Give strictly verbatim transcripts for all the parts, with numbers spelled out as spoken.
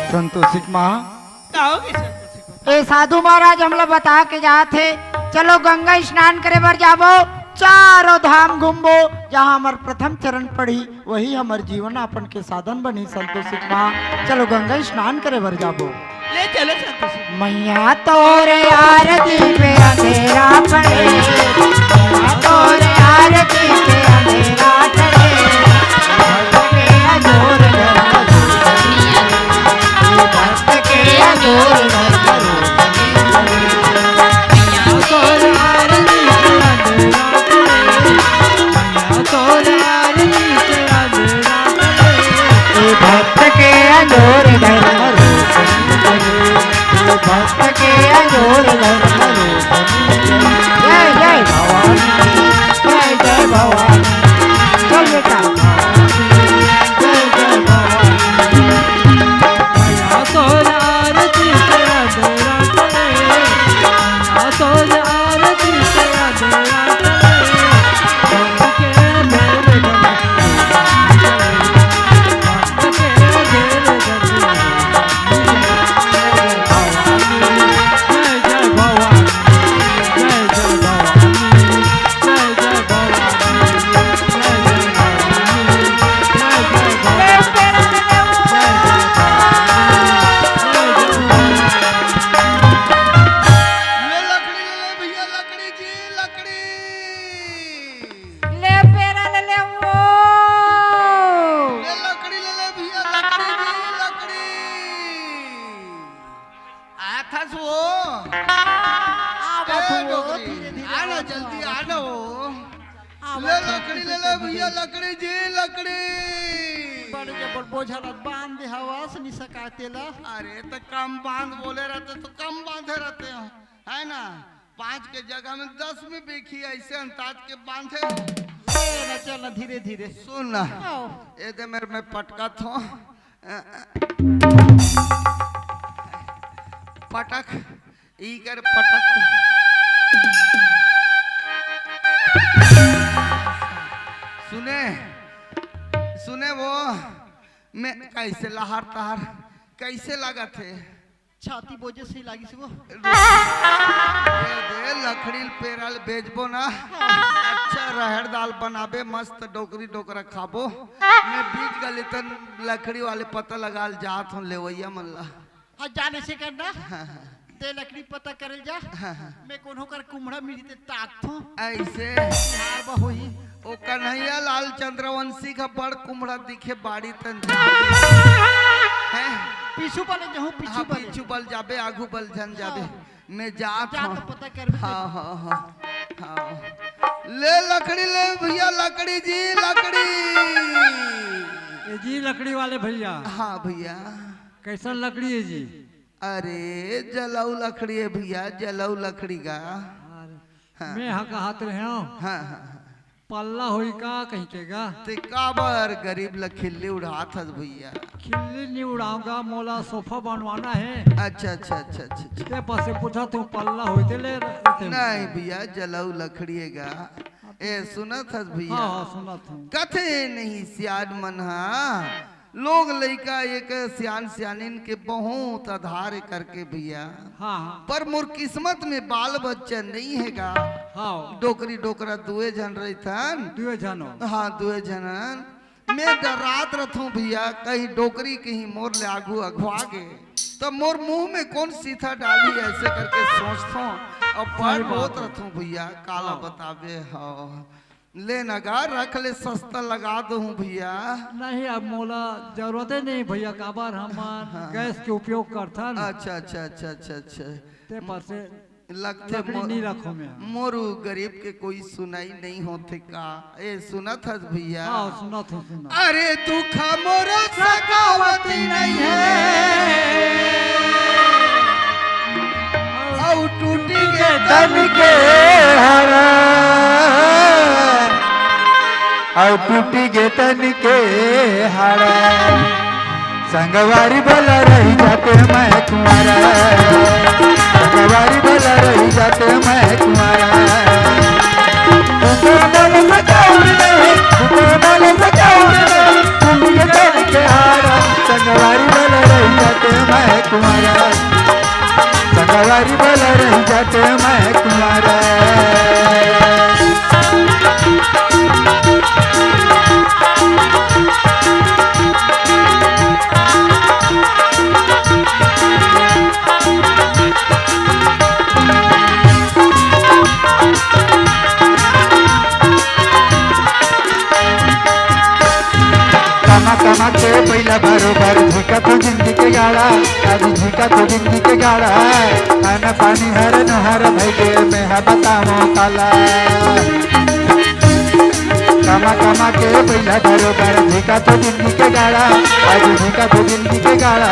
संतोषी माँ। का हो गइस संतोषी माँ? ए साधु महाराज हमला बता के जात हे, चलो गंगा स्नान करे बर जाबो, चारों धाम घूमबो, जहाँ हमर प्रथम चरण पड़ही, वही हमर जीवन यापन के साधन बनही। संतोषी माँ, चलो गंगा स्नान करे बर जाबो। ले चलो संतोषी। मैया तोरे आरती पे अंधेरा पड़े, मैया तोरे आरती पे अंधेरा पड़े, भक्त के अजोर धर्म, भक्त के अजोर धर्म। भक्त के अजोर धर्म रूप, भक्त के अजोर धर्म रूप। जय जय भवानी, जय जय भवानी। चल बेटा। ले लकड़ी ले ले भैया, लकड़ी जी, लकड़ी। ले पेरा ले ले वो। ले लकड़ी ले ले भैया, लकड़ी जी, लकड़ी। आथस वो। आवत ए, हो, डोकरी, धीरे, धीरे आ ना, आवत हो, जल्दी आवत आ ना हो। हो। आवत ले हो, लकड़ी ले ले भैया, लकड़ी जी, लकड़ी। बड़ जबर बोझा ल बांध दे हवस, नि सकाते ला। अरे, त कम बांध बोले रहते त कम बांधे रहते हो, है ना? पाँच के जगह में दस में बेखी ऐसे अंदाज के बांधे। ए, ना, चल ना, धीरे, धीरे। सुन ना, आओ। ए दे मेरे में पटका थो। पटक, ई कर पटक। सुने, सुने वो, मैं कैसे लहर तहर, कैसे लागत हे? छाती बोजे से लागिस वो। दे, दे, लकड़ी ल पेरा ल बेचबो ना। अच्छा रहर दाल बनाबे, मस्त डोकरी डोकरा खाबो। मैं बीच गली तन लकड़ी वाले पता लगा ल जात हूँ लेवैया मन ला। और जाने से करना। हाँ, हाँ। ते लकड़ी पता करल जा। हाँ, हाँ। मैं कोनो कर कुम्हड़ा मिली ते ताकथों। ऐसे। बिहार बा होई। ओ कन्हैया लाल चंद्रवंशी का बड़ कुम्हड़ा दिखे बाड़ी तन जा। हैं? पीछू बले जहूँ, पीछू हाँ, बले। पीछू बल जाबे, आगू बल झन जाबे। हाँ। मैं जात जा हूँ। तो पता कर भी हाँ, कर। हाँ, हाँ, हाँ। ले लकड़ी ले भैया, लकड़ी जी, लकड़ी। ए जी, लकड़ी वाले भैया। हाँ भैया। कैसन लकड़ी है जी? अरे, जलऊ लकड़ी है भैया, जलऊ लकड़ी का। अरे, हाँ। मैं हा कहत रहे हूँ। हाँ, हाँ, हाँ। पल्ला होई का कहीं के गा? ते काबर गरीब ल खिल्ली उड़ात हस भैया? खिल्ली नहीं उड़ाऊंगा, मोला सोफा बनवाना है। अच्छा, अच्छा, अच्छा, अच्छा, अच्छा। ते पासे पूछा तू पल्ला होई ते ले रहते हो। नहीं भैया, जलऊ लकड़ी है गा। ए, सुनत हस भैया? हाँ, हाँ, सुनत हूँ। कथे नहीं सियान मन हा, लोग लइका एक सियान सियानिन के बहुत आधार करके भैया। हाँ, हाँ। पर मोर किस्मत में बाल बच्चा नहीं है गा। हाँ। डोकरी डोकरा दुए झन रहिथन। दुए झन हो। हाँ, दुए झनन। मैं डरात रथों भैया, कहीं डोकरी कहीं मोर ले आगू अघवा गे, तो मोर मुंह में कौन सीथा डाली, ऐसे करके सोचथों। अब सही बात रोत है। रथों भैया, काला हाँ। बताबे हो। ले नगा, रख ले, सस्ता लगा दूं भैया। नहीं, अब मोला जरूरत ही नहीं भैया, काबर हम हाँ, हाँ। गैस के उपयोग करथन। अच्छा, अच्छा, अच्छा, अच्छा, अच्छा। ते पासे लगथे लकड़ी मोर, नहीं रखो मैं। मोर गरीब के कोई सुनाई नहीं होथे का? ए, सुनत हस भैया? हाँ, सुनत हूँ, सुनत। अरे दुख मोर सकावती नहीं है, अउ टूटी के तन के हाड़ा, अउ टूटी के तन के हाड़ा। संगवारी बोला रही जाते मैं कुंवारा, संगवारी बोला रही जाते मैं कुंवारा। तुमको दम में दौड़ नहीं बरोबर झिकत हो जिंदगी के गाड़ा, आज झिकत हो जिंदगी के गाड़ा। अन पानी हर नहर भई गे, मैं ह बतावं काला। कमा कमा के पइसा बरोबर झिकत हो जिंदगी के गाड़ा, आज झिकत हो जिंदगी के गाड़ा।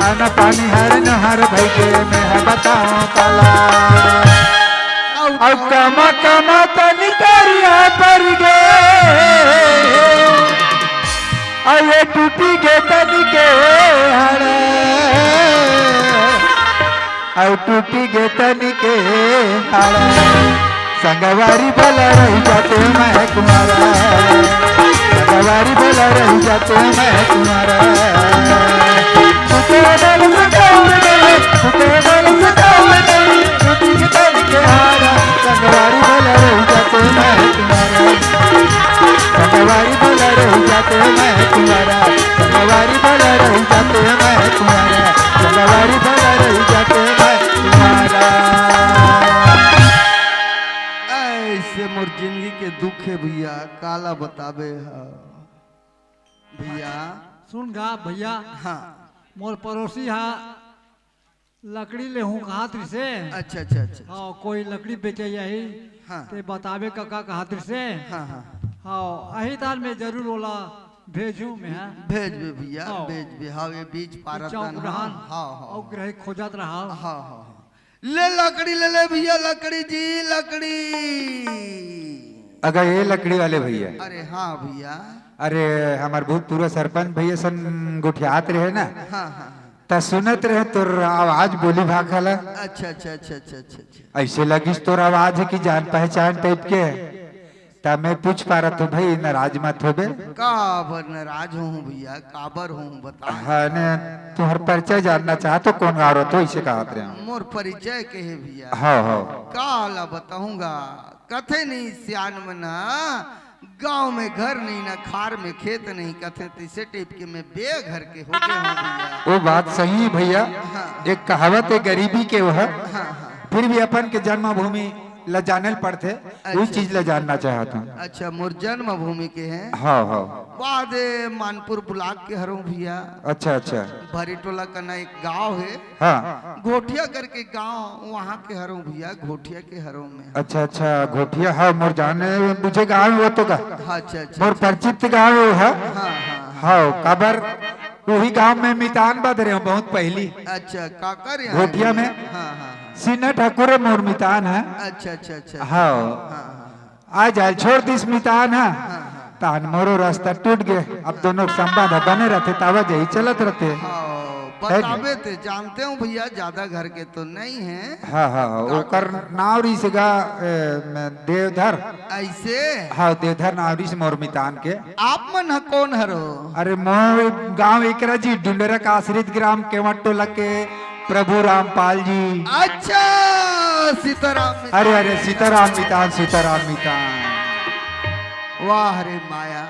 अन पानी हर नहर भई गे, मैं ह बतावं काला। अउ कमा कमा तनी करिया पर गे, अउ ये टूटी गे तनी के हाड़ा, अउ टूटी गे तनी के हाड़ा। संगवारी भला रही जाते मैं कुंवारा, संगवारी भला रही जाते मैं कुंवारा। सुते बल सुतावे नहीं, सुते बल सुतावे नहीं, टूटी गे तनी के हाड़ा। संगवारी भला रही जाते मैं कुंवारा, संगवारी भला रही जाते मैं कुंवारा, संगवारी भला रही जाते मैं कुंवारा, संगवारी भला रही जाते मैं कुंवारा। ऐसे मोर जिंदगी के दुख हे भइया, काला बताबे ह भइया। सुन गा भइया, हाँ। मोर पड़ोसी हा लकड़ी लेहूं कहत रिसे। अच्छा, अच्छा, अच्छा, अच्छा। हाँ, कोई लकड़ी बेचे जाही, हाँ। ते बताबे कका कहत रिसे। हाँ, हाँ। हाँ, अही तार में जरूर ओला भेजूं मैं, हाँ। भेजबे भइया, हाँ। भेजबे। हाँ, ये बीच पारत चौक हन, रहन, हाँ, हाँ, अउ हाँ। ग्रही खोजत रहा। हाँ, हाँ, हाँ। ले लकड़ी ले ले भइया, लकड़ी जी, लकड़ी। अगर ये लकड़ी वाले भइया। अरे हाँ भइया। अरे, हमर भूतपूर्व सरपंच भइया सन गोठियात रहे ना। हाँ, हाँ, हाँ। त सुनत रहे तोर आवाज बोली भाखा ला। अच्छा, अच्छा, अच्छा, अच्छा, अच्छा, अच्छा। अइसे लगिस तोर आवाज हे कि जान पहचान type के। त मैं पूछ पारत हूँ भई, नाराज मत होबे। काबर नाराज होहूँ भइया, काबर होहूँ बता। हाँ, ने तुहर परिचय जानना चाहत हों, कोन गाँव रहत हो, अइसे कहत रहे। मोर परिचय के हे भइया? हाँ, हाँ। काला बताहूँ गा, कथे नहीं सियान मन ह, गाँव में घर नहीं ना खार में खेत नहीं, कथे तइसे type के मैं बेघर के हो गे हूँ भइया। वो बात सही हे भइया। हाँ। एक कहावत हे गरीबी के, वो ह। हाँ, हाँ। फिर भी अपन के जन्मभूमि ला जाने ल पड़थे, अच्छा, उही चीज ला अच्छा। जानना चाहत हूँ। अच्छा, मोर जन्मभूमि के हे? हाँ, हाँ। वाह दे, मानपुर block के हरंव भइया। अच्छा, अच्छा। भरी टोला कना एक गाँव हे। हाँ। घोटिया करके गांव, वहां के हरंव भइया, घोटिया के हरंव मैं। अच्छा, अच्छा, घोटिया, हाँ, मोर जाने बूझे गांव हे वो तो का। हाँ, अच्छा, अच्छा, मोर अच्छा। परिचित गांव हे वो ह। हाँ, हाँ, हाँ। हाँ, काबर उही गांव में मितान बद रहे हूँ बहुत पहिली। अच्छा, काकर यहाँ घोटिया हे? में। हाँ, हाँ, हाँ। सीना ठाकुर हे मोर मितान ह। अच्छा, अच्छा, अच्छा, अच्छा। हाँ। हाँ, हाँ, हाँ। आ जाए छोड़ दिस मितान ह, हाँ, हाँ। तहन मोरो रास्ता टूट गे। अब दोनों के संबंध ह बने रथे, तावा जही चलत रथे। हाँ, है कि बताबे नहीं? ते जानते हो भइया, ज्यादा घर के तो नहीं है। हाँ, हाँ, हाँ, का ओकर करता? नाव रिहिस गा, ए, म, देवधर। अइसे? हाँ, देवधर नाव रिहिस मोर मितान के। आप मन ह कोन हरो? अरे, मोर गांव एकरा जी, डुंडरा का आश्रित ग्राम केवट टोला के प्रभु रामपाल जी। अच्छा, सीताराम मितान। अरे, अरे, सीताराम मितान, सीताराम मितान। वाह रे माया,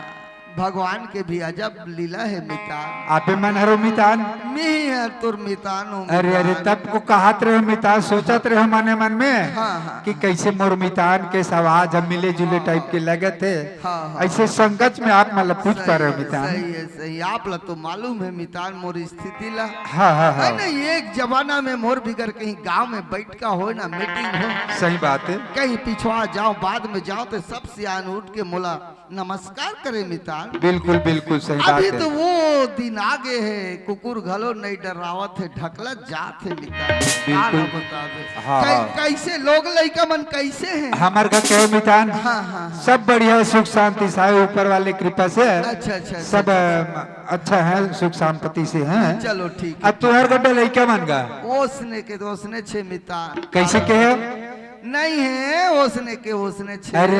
भगवान के भी अजब लीला हे मितान। आपे मन हरो मितान? मैं ही हर तोर मितान हूँ अरे, अरे, मितान। तब को कहत रहे मितान, सोचत रहे मने मन में हाँ, हाँ, कि हाँ। कइसे मोर मितान के आवाज ह मिले जुले हाँ। Type के लगत हे। हाँ, हाँ, अइसे हाँ। संगत में आप मन ला पूछ सही पारे हो हे, मितान। सही हे, सही। आप ला तो मालूम हे मितान मोर स्थिति ला। हाँ, हाँ, हाँ। अरे नहीं, एक जमाना में मोर बिगर कहीं गांव में बइठका होय ना, meeting होय। सही बात हे। कहीं पिछवा जाओ, बाद में जाओ, तो सब सियान उठ के मोला नमस्कार करे मितान। बिल्कुल, बिल्कुल सही बात हे। अभी तो वो दिन आगे हे, कुकुर घलो नहीं डरावत हे, ढकलत जात हे मितान। बिल्कुल। का ना बताबे। हाँ, कै-, हाँ। कइसे लोग लइका मन कइसे हे? हमर घर के मितान, हाँ, हाँ, हाँ। सब बढ़िया, सुख शांति से हे, ऊपर वाले कृपा से। अच्छा, अच्छा, अच्छा, सब, अच्छा। अ, अच्छा हे, सुख शांति से हे। चलो, ठीक हे, अब तुहर ठीक हे। गड्ढा लइका मन गा? ओसने के, ओसने छे मितान। कइसे के हे? नहीं हे, ओसने के, ओसने छे। अरे,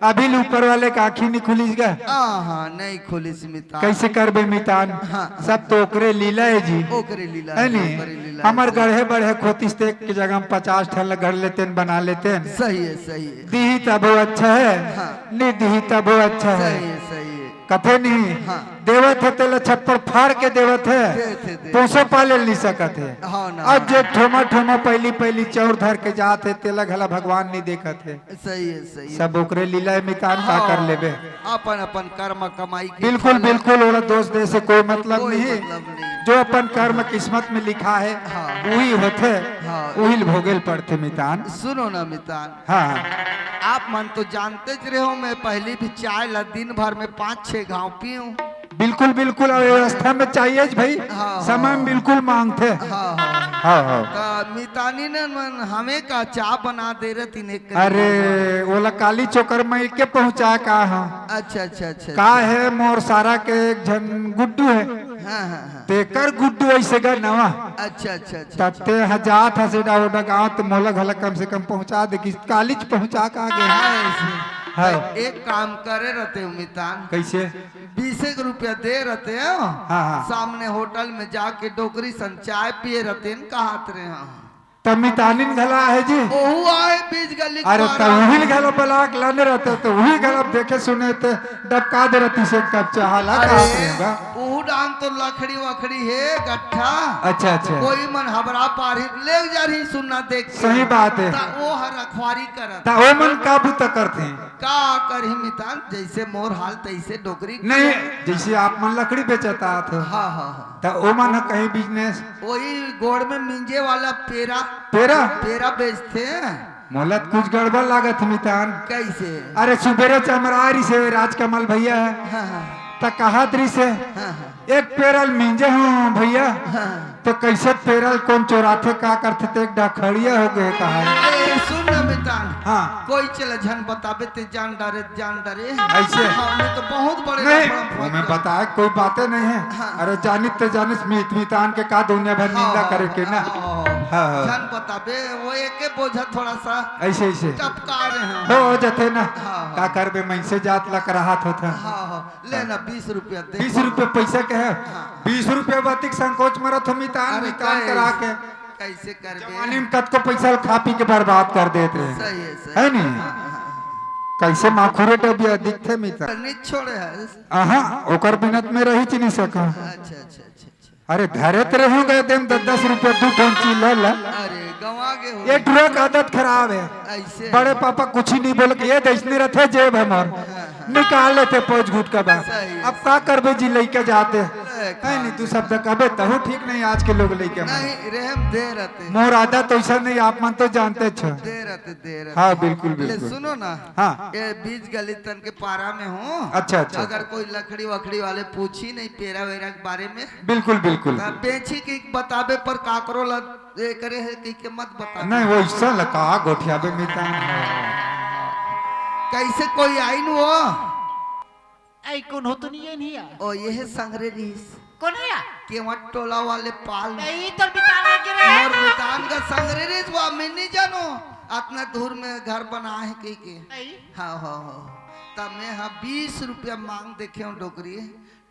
अभी ले ऊपर वाले के आँखी नहीं खुलिस गा? हाँ, हाँ, नहीं खुलिस मितान। कइसे करबे मितान? हाँ। सब तो ओकरे लीला हे जी। ओकरे लीला हे हे, नहीं? ओकरे लीला हे, हमर सही। गढ़े बढ़े खोतिस ते एक जगह में पचास ठन ला गढ़ लेतेन, बना लेतेन। सही हे, सही हे। दिही तभो अच्छा हे, हाँ। नहीं दिही तभो अच्छा हे। सही हे, सही हे। कथे नहीं। हाँ। देवत हे तेला छप्पड़ फाड़ के देवत हे। देथे, देथे। पोसे पाले नहीं सकत हे। हाँ ना। अब जे ठोमा ठोमा पहली पहली चौर धर के जात हे, तेला घला भगवान नहीं देखत हे। सही है, सही है। सब ओकरे लीला हे मितान, का हाँ। कर लेबे। अपन अपन कर्म कमाई के बिल्कुल, फल। बिल्कुल, ओला दोष दे से कोई मतलब कोई नहीं। मतलब नहीं। जो अपन कर्म किस्मत में लिखा है, हाँ। वही होथे, हाँ। वही भोगेल पड़थे मितान। सुनो ना मितान। हाँ। आप मन तो जानते च रहे हो, मैं पहली भी चाय ला दिन भर में पाँच छह घाव पीऊं। बिल्कुल, बिल्कुल, अउ व्यवस्था में चाहिए भाई, हाँ, समय में हाँ। बिल्कुल मांगथे। हाँ, हाँ। हाँ, हाँ। त मितानिन मन हमें का चाय बना दे रहे तीन एक करी अरे, बोलवा। ओला काली चोकर में के पहुंचा का, हाँ। अच्छा, अच्छा, अच्छा, का अच्छा। है, मोर सारा के एक झन गुड्डू है। हाँ, हाँ, हाँ। तेकर गुड्डू ऐसे गा नवा। अच्छा, अच्छा, अच्छा, अच्छा। तत्ते ह जात हसे डा ओडा गाँव, त मोला घला कम से कम पहुंचा दे कि कालीच पहुंचा का गे। हाँ, ऐसे। हाँ। त एक काम करे रहते हो मितान। कैसे? बीस एक रुपया दे रहते हो। हाँ, हाँ। सामने होटल में जाके डोकरी सन चाय पिए रहते हैं, कहात रहे हैं। त मितानिन घला आहे जी। ओहू आए बीच गली अरे, पार त आए। उही घला बलाक लाने रहते, त उही घला देखे सुने ते डबका दे रहती से एक कप चाह ला, अरे, कहात रहे होगा। ओहू डांग तो लकड़ी वकड़ी है, गट्ठा। अच्छा, अच्छा। कोई मन हबरा पार ही ले जा रही सुनना देख के। सही बात है। त वो हर रखवारी करत। त वो मन का बूता करते हैं? का करही मितान, जैसे मोर हाल तैसे डोकरी नहीं, के। जैसे आप मन लकड़ी बेचत आत हो। हाँ, हाँ, हाँ। त ओमन ह कहीं बिजनेस। वही गोड़ में मिंजे वाला पेरा। पेरा? पेरा बेचते हैं। मोला त कुछ गड़बड़ लागत हे मितान। कैसे? अरे सुबेरे चमरा रिसे राजकमल भैया। हाँ, हाँ। त कहत रिसे, हाँ, हाँ। एक पेरा ल मिंजे हूँ भैया। हाँ। त कैसे पेरा ल कोन चोराथे, का करथे, ते एक डखड़िया हो गए कहा। अरे सुन ना मितान। हाँ। कोई चला झन बताबे ते जान डारे, जान डारे। ऐसे? हाँ, मैं तो बहुत बड़े नहीं, लफड़ा में फंस वो मैं गया। बताए कोई बातें नहीं है। हाँ। अरे जानित ते जानिस मीत मितान के का दुनिया भर हाँ, निंदा हाँ, करे के ना। हाँ, हाँ, हाँ। हाँ, हाँ। झन बताबे, वो एक बोझा थोड़ा सा ऐसे, ऐसे। टपका रहे हैं। हो, हो जथे ना। हाँ, हाँ। का करबे, मनसे जात ला कराहत होत है। हाँ, हाँ। ले ना, बीस रुपया दे। बीस रुपया पैसा के है? हाँ। बीस रुपया बातिक संकोच मरत हो मितान, अरे मितान कैसे? करा के। कैसे करबे? जवानी में कतको पैसा खा पी के बर्बाद कर देत रहे। सही है, सही है। है नी? हाँ, हाँ, हाँ। कैसे माखुरे डबिया दिखथे मितान। नहीं छोड़े है। आहा, ओकर बिनत में रही च नहीं सका। अच्छा, अच्छा, अच्छा, अच्छा। अरे धरे त रहे होंगे देम दस दस रुपया दू ठन चीज ले ला। अरे गंवा गे हो। ये ट्रक आदत खराब है। ऐसे। बड़े पापा कुछ ही नहीं बोले कि ये देसने रहते जेब हमर। हाँ, हाँ। निकाल लेते पौज घुट का बात। सही। अब का करबे जी लइका जाते। ए, है नहीं तू शब्द कबे तहु ठीक नहीं आज के लोग लइका मन। नहीं, रहम दे रहते। मोर आदत ऐसा नहीं, आप मन तो जानते छ। दे रहते, दे रहते। हाँ, बिल्कुल, ले, बिल्कुल। सुनो ना। हाँ। ये बीच गली तन के पारा में हूँ। अच्छा, अच्छा। अगर कोई लकड़ी वकड़ी वाले पूछी नहीं पेरा वेरा के बारे में। बिल्कुल, बिल्कुल। तब बेची के बताबे पर काकरो ला ये करे है कि के मत बता। नहीं, वो ऐसा लगा गोठियाबे मितान। कैसे कोई आई न वो? आई कौन हो तो नहीं है नहीं यार। ओ, ये है संगरे रीस। कौन है यार? केवट टोला वाले पाल। नहीं, तो मितान के रे। और मितान का संगरे रीस, वो मैं नहीं जानो। अतना दूर में घर बना है कही के। नहीं। हाँ, हाँ, हाँ। तब मैं हाँ बीस रुपया मांग देखे हूँ डोकरी।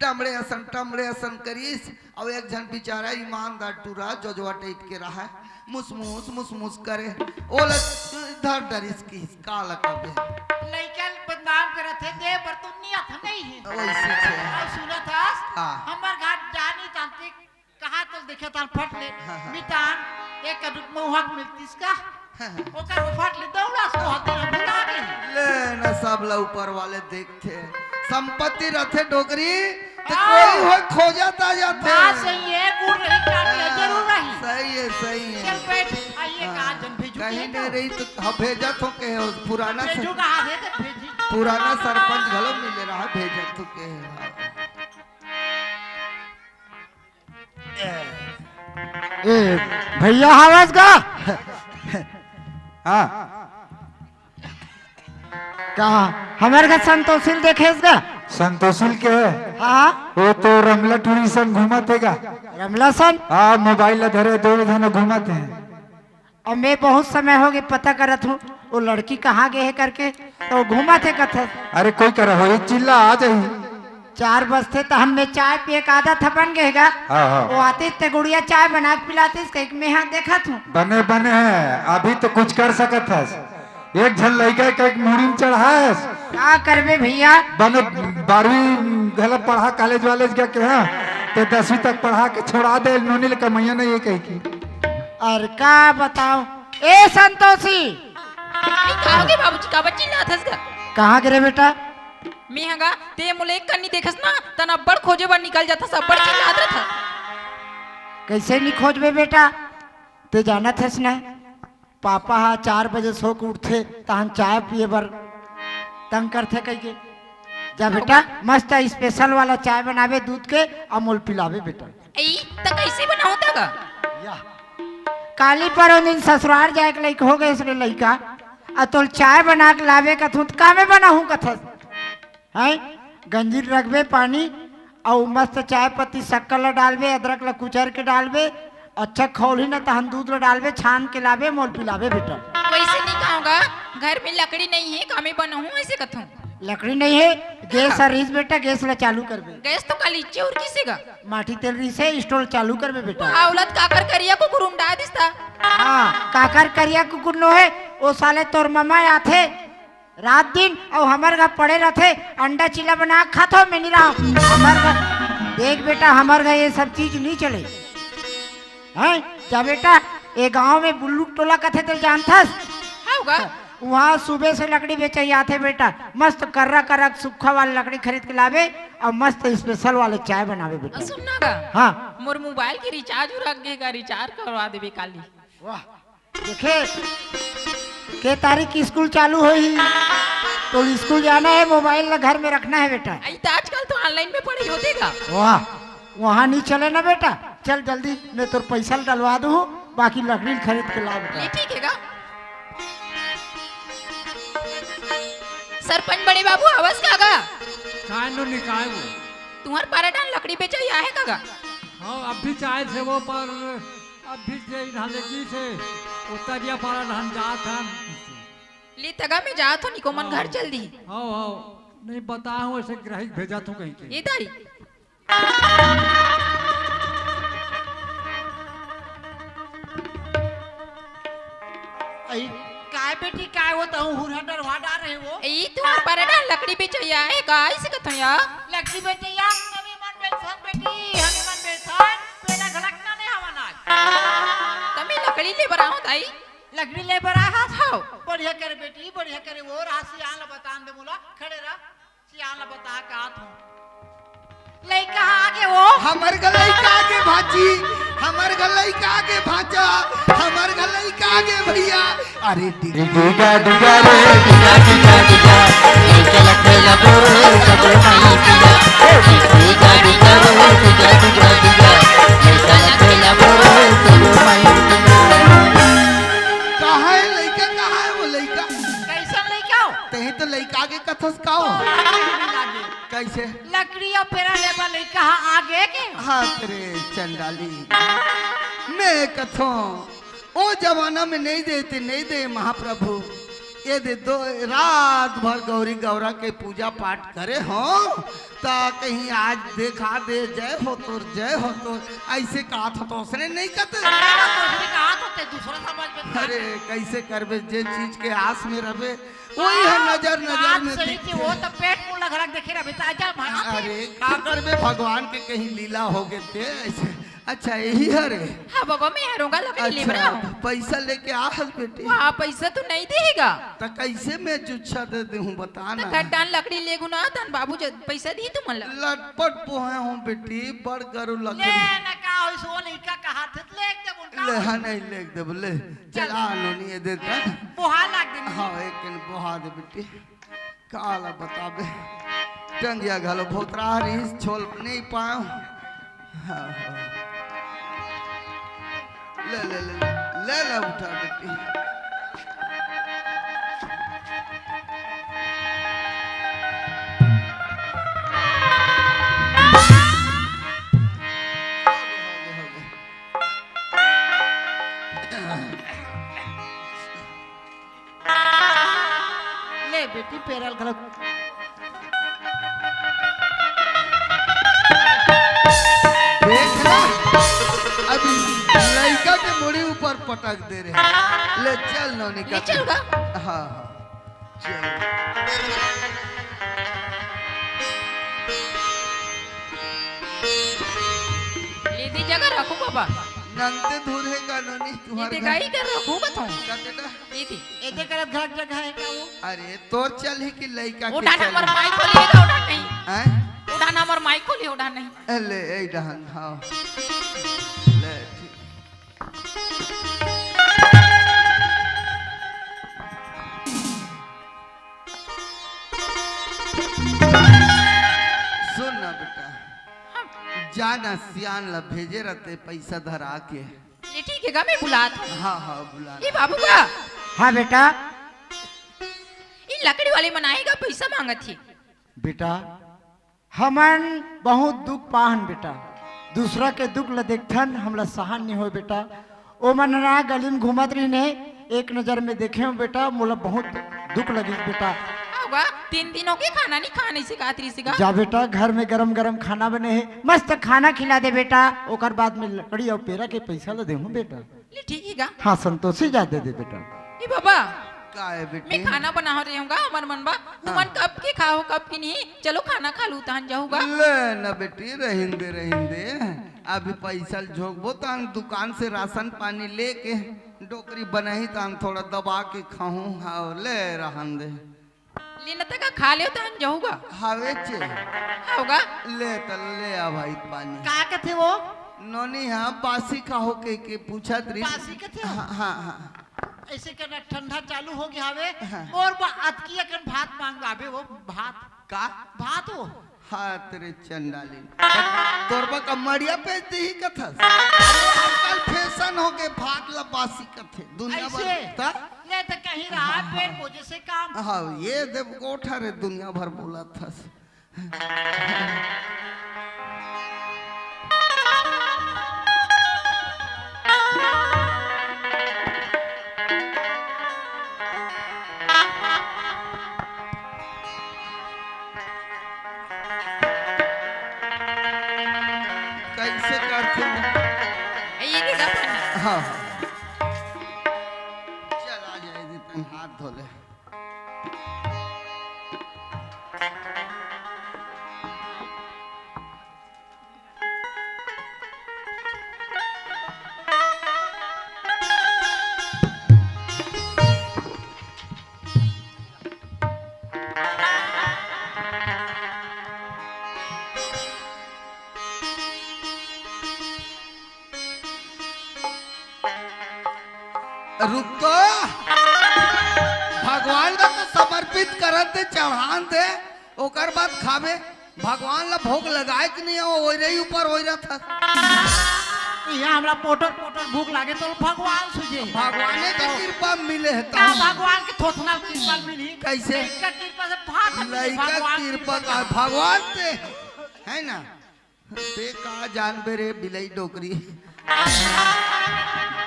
टमड़े असन, टमड़े असन करिस। अउ एक झन बिचारा ईमानदार टूरा जोजवा टाइप के रहा, मुसमुस, मुसमुस करे। ओला धर डरिस किस, का लगबे? लइका ल बदनाम करत हे, दे बर तो नियत ह नहीं हे। वैसे छे। अउ सुनत हस, हाँ। हमर घर जानी तांत्रिक कहाँ तल देखे तान फट ले, हाँ, हाँ। मितान, एक रुक महुआ के मिलतीस का? ओकर फट ले दौड़ा सो हते ना भुला गे। ले न सब ला ऊपर वाले देखथे। संपत्ति रथे डोकरी, त हाँ। कोई हो खोजत आ जाथे। बात सही है, गुड़ रही, चाट रही, हाँ, जरूर रही। सही है, सही है। चल बैठ, आइए हाँ। कहा जन भेजू कहीं के नहीं तो। रही तो हाँ, भेजत हो के हो, पुराना भेजू सर-, कहा थे तो भेजी। पुराना सरपंच घलो मिले रहा, भेजत हो के हो। ए, भैया हवस गा? हाँ। का हमर घर संतोषी ल देखेस गा? संतोषी ल के? हाँ। वो तो रमला टूरी सन घूमत हे गा। रमला सन? हाँ, मोबाइल ला धरे दो झन घूमत हे। अब मैं बहुत समय हो गए पता करत हूँ, वो लड़की कहाँ गए है करके, तो घूमत हे कथस। अरे कोई करा हो, एक चिल्ला आ जाही। चार बजथे त हमने चाय पिए के आदत ह बन गे हे गा। हाँ, हाँ। वो आतिस ते गुड़िया चाय बना के पिलातिस, कहिके मैं हा देखत हूँ। बने, बने हे, अभी तो कुछ कर सकत हस। एक झन लइका के एक मुड़ी में चढ़ाएस, का करबे भैया? बने बारहवीं घला पढ़ा, कॉलेज वालेज गा के, हाँ, तो दसवीं तक पढ़ा के छोड़ा दे, नोनी ले कमइया नहीं है कहि के। अउ का बताओं, ए संतोषी। ए, का होगे बाबूजी, काबर चिल्लात हस गा? कहाँ गे रे बेटा? मैं ह गा, ते मोला एक कनी देखस ना, तहन अब्बड़ खोजे बर निकल जाथस, अब्बड़ चिल्लात रथस। कइसे नहीं खोजबे बेटा, ते जानत हस ना, पापा ह चार बजे सो के उठथे, तहन चाय पिए बर तंग करथे कहिके। जा बेटा, मस्त special वाला चाय बनाबे दूध के, अउ मोला पिलाबे बेटा। ए, त कइसे बनाहूं त गा? या। काली परों दिन ससुरार जाए के लइक हो गए रे लइका, अउ तोला चाय बना के लाबे कथूं त कामे बनाहूं कथस? हैं? गंजी ल रखबे पानी, अउ मस्त चाय पत्ती, शक्कर ल डालबे, अदरक ल कुचर के डालबे, अच्छा खौलही न, तहन दूध ल डालबे, छान के लाबे, मोला पिलाबे बेटा। वइसे नहीं कहूं गा, घर में लकड़ी नहीं है, कामे बनाहूं, अइसे कथूं। लकड़ी नहीं है, गैस हाँ। ह रिहिस बेटा, गैस ल चालू करबे। गैस तो काली चोर किसे गा? माटी तेल रिहिसे, stove चालू करबे बेटा। हाँ, औलाद काकर करिया कुकुर उंडा दिस त। हाँ, काकर करिया कुकुर नो हे, ओ साले तोर ममा आथे, रात दिन अउ हमर घर पड़े रथे, अंडा चिल्ला बना के खाथो, मैं नहीं रहूं। हमर घर, देख बेटा, हमर घर ये सब चीज नहीं चले। हैं? जा बेटा, ए गांव में बुल्लू टोला कथे ते जानथस? हाँ गा। उहाँ सुबह से लकड़ी बेचे आथे बेटा, मस्त कर्रा कर्रा सूखा वाला लकड़ी खरीद के लाबे अउ मस्त special वाले चाय बनाबे बेटा। सुन ना गा। हाँ। मोर मोबाइल के recharge उरक गे गा, recharge करवा देबे काली। वाह। देखे, के तारीख स्कूल चालू होही, तो स्कूल जाना है, मोबाइल ला घर में रखना है बेटा। अई त आजकल तो online में पढ़ाई होथे गा। वाह, वहाँ नहीं चले ना बेटा, चल जल्दी, मैं तोर पैसा ल डलवा दूँ, बाकी लकड़ी ल खरीद के ला बेटा। ले ठीक है गा। सरपंच बड़े बाबू, आवस का गा? काय नो निकाय वो। तुम्हार पारा डान लकड़ी बेचा ही आहे का गा? हाँ, अब भी चाहे थे वो, पर अब भी जे इधर ले की से, उतरिया पारा धान जात हन। ले तगा में जात हो, निको मन घर चल दी। हाँ, हाँ, नहीं बताहूँ, ऐसे ग्राहक भेजा तू कहीं के। ये तारी। अई, काय बेटी, काय वो तहूँ हुरहा डरवा डार रहे वो? ई तुम्हार पारा डान लकड़ी बेचैया है, काय से कथैया? लकड़ी बेचैया, हमी मन बेचन बेटी, हमी मन बेचन, पेला घलक ना ने हवन आज। तमी लकड़ी ले बर आहो ताई? लकड़ी ले बर आहा? हाँ। बढ़िया करे बेटी, बढ़िया करे, वो रहा सियान ला बतान दे मोला, खड़े रहा। सियान ला बता के आत हूँ। लइका ह आगे वो। हमर घर लइका आगे भांची, हमर घर लइका आगे भांचा, हमर घर लइका आगे भैया। अरे डिगा डिगा रे, डिगा डिगा डिगा, लइका लखे ला बोल, सबे माई पिया। ए डिगा डिगा रे, डिगा डिगा डिगा, लइका लखे ला बोल, सबे माई पिया। कहाँ है लइका, कहाँ है वो लइका? कैसन लइका हो? तहीं तो लइका आगे कथस का हो? तोरा आगे। कैसे? लकड़ी अउ पेरा लेबा लइका ह आगे के? हाँ, तेरे चंडाली। मैं कथों, ओ जमाना में नहीं देते, नहीं दे महाप्रभु। ये दे दो, रात भर गौरी गौरा के पूजा पाठ करे हो, त कहीं आज देखा दे, जय हो तोर, जय हो तोर, ऐसे कहा था तो उसने नहीं कहते। तो उसने कहा तो ते दूसरा समझ में था। अरे, कैसे करबे, जे चीज के आस में रहबे, वही है, नजर, नजर बात में सही दिखते। कि वो तो पेट मुंह लग रख देखे रहे, बेटा, आजा भाई। अरे, का करबे, भगवान के कहीं लीला हो गए थे ऐसे। अच्छा, यही है रे। हाँ बाबा, मैं हरूंगा, लकड़ी ले अच्छा, बना। पैसा लेके आ हल बेटी। वहाँ पैसा तो नहीं देगा। तो कैसे मैं जुच्छा दे दे हूँ, बता तो ना। घर डान लकड़ी ले गुना, तन बाबू जब पैसा दी तुम मतलब। लटपट बोहे हूँ बेटी, बड़ गरु लकड़ी। ले ना का होई सो लइका कहा थे, ले एक जब उनका ले, होई। हाँ, नहीं, ले एक जब ले। चल। चला नोनी, ये दे दे। बोहा लाग दे। हाँ, एक दिन बोहा दे बेटी। काला बताबे। टंगिया घलो भोतरा रहीस, छोल नहीं पायो। हाँ, हाँ। ले, ले, ले, ले, ले, उठा बेटी। ले बेटी, पेरल घलो। देख ना, अभी लइका के मुड़ी ऊपर पटक दे रहे। ले चल नौनिका। ले चल गा। हाँ, हाँ। ले दे जगह रखो बाबा। नंते दूर हे का नोनी ये तुहर दे घर? गाई कर रखो बतो। का बेटा? ये दे। एदे करत घर जगह हे का वो? अरे तोर चलही कि लइका के उठाना चलही? हमर माई को लिए का उठा नहीं। हैं? उठाना हमर माई को लिए उठा नहीं। ए, ले, ए डहन, हाँ। ले, ठीक। सुन ना बेटा, हाँ। जा ना सियान ला भेजे रहते पैसा धरा के। ये ठीक हे गा, मैं बुलात हूँ। हाँ, हाँ, बुला। ये बाबू का? हाँ बेटा। ये लकड़ी वाले मन आए गा, पैसा मांगत हे। बेटा, हमन बहुत दुख पाहन बेटा, दूसरा के दुख ल देखथन, हमला सहन नहीं होय बेटा। ओ मन ना गली में घूमत रहिन हे, एक नजर में देखे हो बेटा, मोला बहुत दुख लगिस बेटा। होगा, तीन दिन हो गए खाना नहीं खाने से कातरी से का? जा बेटा, घर में गरम गरम खाना बने हे, मस्त खाना खिला दे बेटा, ओकर बाद में लकड़ी और पेरा के पैसा ल देहूं बेटा। ले ठीक हे गा। हाँ संतोषी, जा दे दे बेटा। ए बाबा, का हे बेटी? मैं खाना बना रहे हूँ गा, हमर मन बा। तुमन हाँ। कब के खाओ, कब के नहीं? चलो खाना खा लू, तहन जाहू गा। ले ना बेटी, रहिन दे, रहिन दे। अभी पैसा ल झोंकबो, तहन दुकान से राशन पानी लेके डोकरी बनाही, तहन थोड़ा दबा के खाहूँ। हाँ, ले रहन दे। ले न तका खा ले, तहन जाहू गा। हवे चे। होगा। ले त ले आ भाई पानी। का कथे वो? नोनी, हाँ, बासी खाहू कहिके पूछत रहिस। बासी कथे वो? हाँ, हाँ, हाँ। ऐसे करना, ठंडा चालू हो गया हवे। हाँ। मोर बा अतकी अकन भात मांग आबे वो भात। का? भात वो। हाँ, तेरे चंडाली। तोर बा का मड़िया बेच देही कथस? अरे, आजकल फैशन हो गए, भात ला बासी कथे। दुनिया भर ऐसे? ता? ले त कहीं रहा, पेट पूजे से काम। हाँ, ये देव गोठा रे, दुनिया भर बोलत हस। कैसे करथे? ये दे दो। हाँ, हाँ। चल, आ जाए दे, तन हाथ धो ले। रुक तो, भगवान ला तो समर्पित करन दे, चढ़ान दे, ओकर बाद खाबे। भगवान ला भोग लगाए कि नहीं, वो ओइरे ही ऊपर ओइरा था। यहाँ हमरा पोटर पोटर भूख लागे तो भगवान सुझे। भगवाने के कृपा मिले है का तब। भगवान के थोथना कृपा मिली। कैसे? लइका कृपा से भात मिली, लइका भगवान कृपा कृपा का, से। भगवान से, है ना? ते का जानबे रे बिलई डोकरी।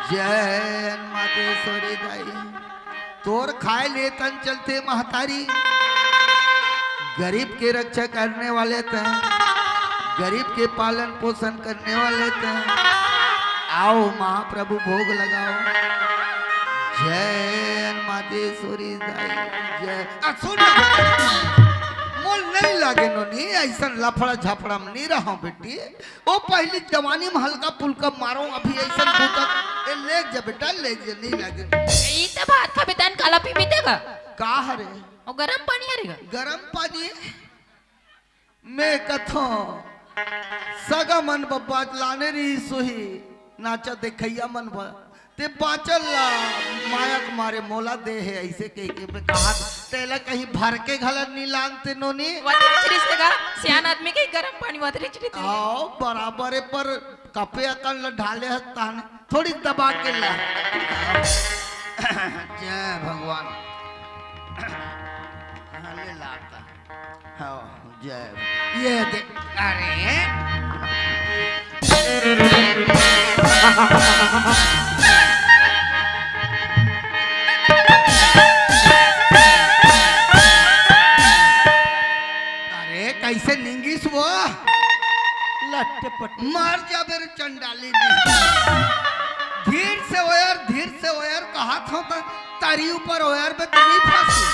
जय मातेश्वरी दाई। तोर खाए ले तन चलते महतारी। गरीब के रक्षा करने वाले तैं, गरीब के पालन पोषण करने वाले तैं। आओ महाप्रभु भोग लगाओ। जय मातेश्वरी दाई, जय। आ, सुन ना, मोल नहीं लागे नोनी, ऐसन लफड़ा झपड़ा में नहीं रहो बेटी। ओ पहली जवानी में हल्का फुल्का मारो, अभी ऐसन बूता। ए, ले जा बेटा, ले जा, नहीं लागे। ई त भात खाबे तन काला पीबे तेगा। का हरे? ओ गरम पानी हरे गा। गरम पानी? मैं कथो, सगा मन बब्बा लाने रही सोही, नाचा देखैया मन बा। ते बाँचल ला माया के मारे मोला दे हे, ऐसे कह के मैं कहा, तेला कहीं भर के घलन नहीं लानते नोनी। वतरी चिरिस तेगा, सियान आदमी के गरम पानी वतरी चिरिस तेगा। आओ, बराबर है, पर कपे अकन ला ढाले हस ताने, थोड़ी दबा के ला। जय भगवान। हाँ, ले लाता। हाँ, जय। ये दे, अरे। अरे, कैसे निंगिस वो? लट्टे पट्टे। मर जाबे रे चंडाली नी। धीर से ओयर, धीर से ओयर, कहा था तो तारी ऊपर ओयर में तो नहीं फंसी।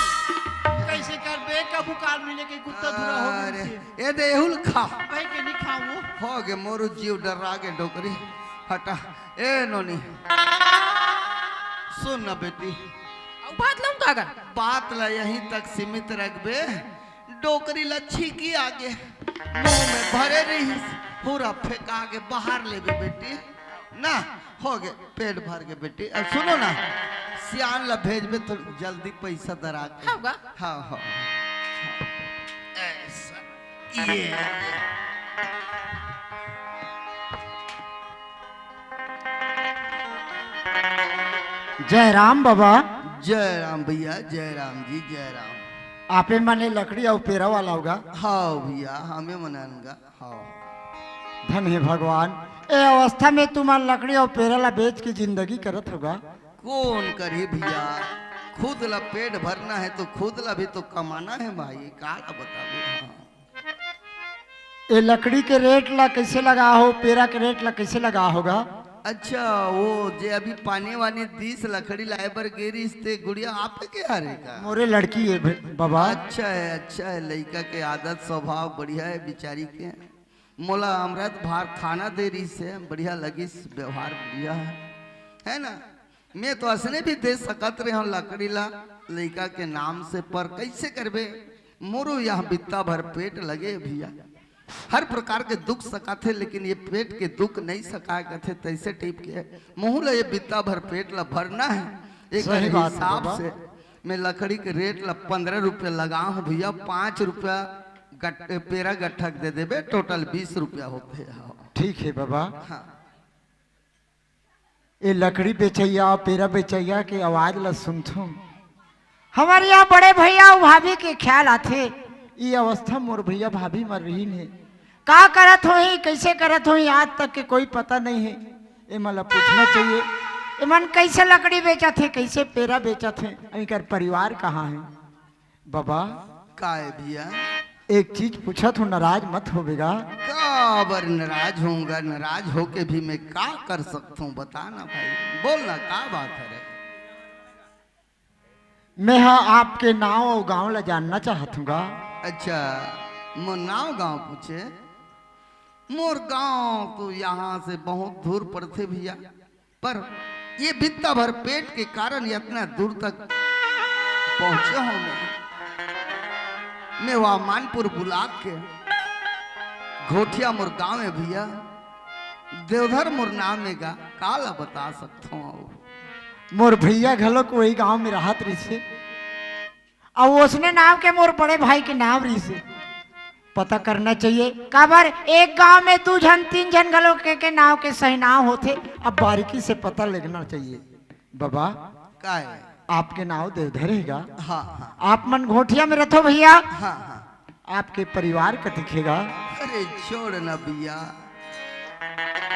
एकर बे कभू काल मिले के कुत्ता धुरा हो अरे, गइसे। ए दे एहू ल खा। भाई के नहीं खाऊं। हो गे, मोर जीव डर्रा गे डोकरी। हटा। ए नोनी। सुन ना बेटी। अउ बात लूं काका? बात ला यहीं तक सीमित रखबे। डोकरी ला छींकी आगे। मुंह में भरे रहिस, पूरा फेंका के बाहर लेबे बेटी। ना, हो गे, पेट भर गे बेटी। अब सुनो ना, सियान ला भेजबे तो जल्दी पैसा दरा के। हव गा? हाँ, हाँ। ऐसा, ये। जय राम बाबा। जय राम भैया, जय राम जी, जय राम। आपे मने लकड़ी अउ पेरा वाला हव गा? हाँ भैया, हमें मनन गा। हाँ। धन हे भगवान, ए अवस्था में तुमन लकड़ी अउ पेरा ला बेच के जिंदगी करत हव गा? कोन करही भैया, खुद ला पेट भरना हे तो खुद ला भी तो कमाना हे भाई, का ला बताबे। हाँ। ए लकड़ी के रेट ला कइसे लगा हो, पेरा के रेट ला कइसे लगा हो गा? अच्छा, वो जे अभी पानी वानी दिस लकड़ी लाए बर गे रिहिस ते गुड़िया आपे के हरे का? मोरे लड़की हे भ-, बाबा। अच्छा हे, अच्छा हे, लइका के आदत स्वभाव बढ़िया हे बिचारी के। मोला अमृत भार खाना दे रिहिस हे, बढ़िया लगिस, व्यवहार बढ़िया हे, हे ना? मैं तो असने भी दे सकत रहेंव लकड़ी ला लइका के नाम से, पर कइसे करबे? मोरो यहाँ बित्ता भर पेट लगे भैया। हर प्रकार के दुख सकाथे, लेकिन ये पेट के दुख नहीं सकाय कथे, तइसे टाइप के हे। महूँ ला ये बित्ता भर पेट ला भरना हे। एक सही बात हे हिसाब बाबा। से मैं लकड़ी के रेट ला पन्द्रह रुपया लगाहूँ भैया, पाँच रुपया गट-, पेरा गट्ठा के दे देबे, टोटल बीस रुपया होथे। हाँ। ठीक हे बाबा। हाँ। ए लकड़ी बेचइया अउ पेरा बेचइया के आवाज ला सुनथों, हमर यहाँ बड़े भैया अउ भाभी के ख्याल आथे। ई अवस्था मोर भैया भाभी म रिहिन हे। का करत होही, कइसे करत होही, आज तक के कोई पता नहीं हे। एमन ला पूछना चाहिए, एमन कइसे लकड़ी बेचत हे, कइसे पेरा बेचत हे, इनकर परिवार कहाँ हे? बाबा। का हे भैया? एक चीज पूछत हों, नाराज मत होबे गा। काबर नाराज होंव गा? नाराज होके भी मैं का कर सकत हों, बता ना भाई, बोल ना, का बात हे रे? मैं हा आपके नाव अउ गांव ला जानना चाहत हों गा। अच्छा, मोर नाव गांव पूछे? मोर गांव तो यहाँ से बहुत दूर पड़थे भैया, पर ये बित्ता भर पेट के कारण इतना दूर तक पहुंचे हों मैं। मैं वह मानपुर ब्लॉक के घोटिया मोर गांव हे भैया, देवधर मोर नाम हे गा, का ला बता सकत हों। मोर भैया घलोक वही गांव में रहत रिहिसे। अउ ओसने नाव के मोर बड़े भाई के नाव रिहिसे। पता करना चाहिए, काबर एक गांव में दू झन, तीन झन घलो के, के नाव के सही नाव होथे। अब बारीकी से पता लगना चाहिए। बाबा, का हे? आपके नाव देवधर हे गा? हाँ, हाँ। आप मन घोटिया में रथो भैया? हाँ, हाँ। आपके परिवार कतिक हे गा? अरे छोड़ ना भैया,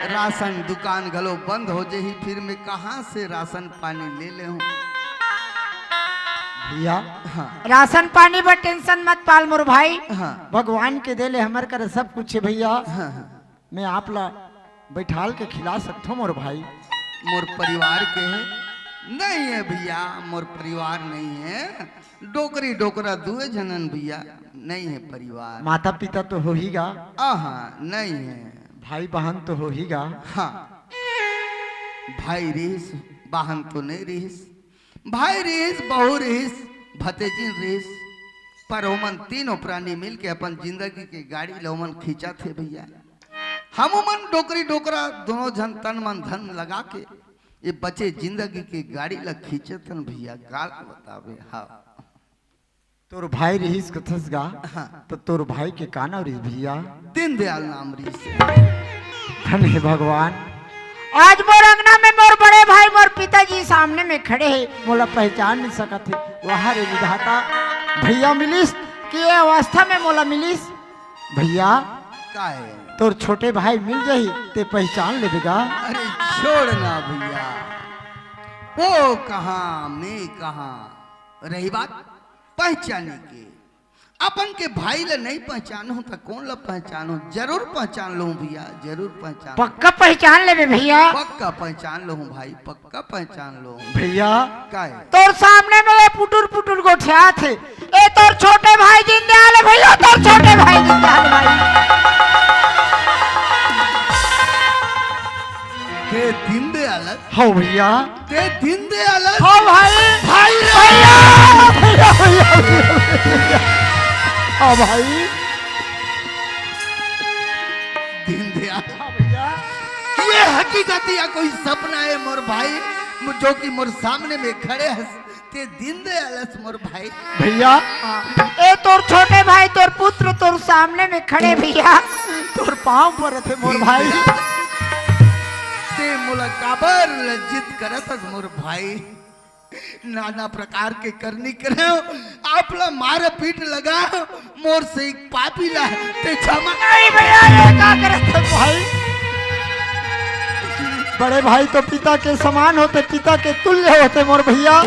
राशन दुकान घलो बंद हो जाही, फिर मैं कहाँ से राशन पानी ले लेहूँ? भैया, हाँ। राशन पानी बर tension मत पाल मोर भाई। हाँ। भगवान के दे ले हमर कर सब कुछ हे भैया। हाँ, हाँ। मैं आप ला बैठाल के खिला सकथों मोर भाई। मोर परिवार के हे? नहीं हे भैया, मोर परिवार नहीं हे। डोकरी डोकरा दुए झनन भैया, नहीं हे परिवार। माता पिता तो होही गा? आहा, नहीं हे। भाई बहन तो होही गा? हाँ, भाई रिहिस, बहन तो नहीं रिहिस। भाई रिहिस, बहू रिहिस, भतेजिन रिहिस, पर ओमन तीनों प्राणी मिल के अपन जिंदगी के गाड़ी ल ओमन खींचत हे भैया। हम ओमन डोकरी डोकरा दोनों झन तन मन धन लगा के ये बचे जिंदगी के गाड़ी ल खींचत हन भैया, का बताबे। हाँ। तोर भाई रिहिस कथस गा, हाँ। तो तोर भाई के का नाम रिहिस भैया? दीनदयाल नाम रिहिस। धन हे भगवान, आज मोर अंगना में मोर बड़े भाई, मोर पिताजी सामने में खड़े हे, मोला पहचान नहीं सकत हे। वाह रे विधाता, भैया मिलिस कि ये अवस्था में मोला मिलिस। भैया, का हे? तोर छोटे भाई मिल जाही, ते पहचान लेबे गा। अरे छोड़ ना भैया, वो कहाँ, मैं कहाँ। रही बात पहचाने के, अपन के भाई ला नहीं पहचानहूं त कोन ला पहचानहूं? जरूर पहचान लूं भैया, जरूर पहचान। पक्का पहचान लेबे भैया। पक्का पहचान लूं भाई, पक्का पहचान लूं। भैया, काय? तोर सामने में ये पुटुर पुटुर गोठियाथे। ए तोर छोटे भाई दीनदयाल हे भैया, तोर छोटे भाई दीनदयाल भाई। ते दीनदयाल? हो भैया। ते दीनदयाल? हो भाई। भाई रे। भैया, भैया, भैया, भैया, भैया। हाँ भाई। दीनदयाल। हाँ भैया। ये हकीकत या कोई सपना हे मोर भाई, जो कि मोर सामने में खड़े हस? ते दीनदयाल हस मोर भाई। भैया, ए तोर छोटे भाई, तोर पुत्र तोर सामने में खड़े भैया, तोर पांव परथे मोर भाई। ते मोला काबर लज्जित करत हस मोर भाई? नाना प्रकार के करनी करेंव, आप ला मार पीट लगा, मोर से एक पापी ला ते क्षमा। नहीं भैया, ये का करत हस भाई? बड़े भाई तो पिता के समान होथे, पिता के तुल्य होथे मोर भैया।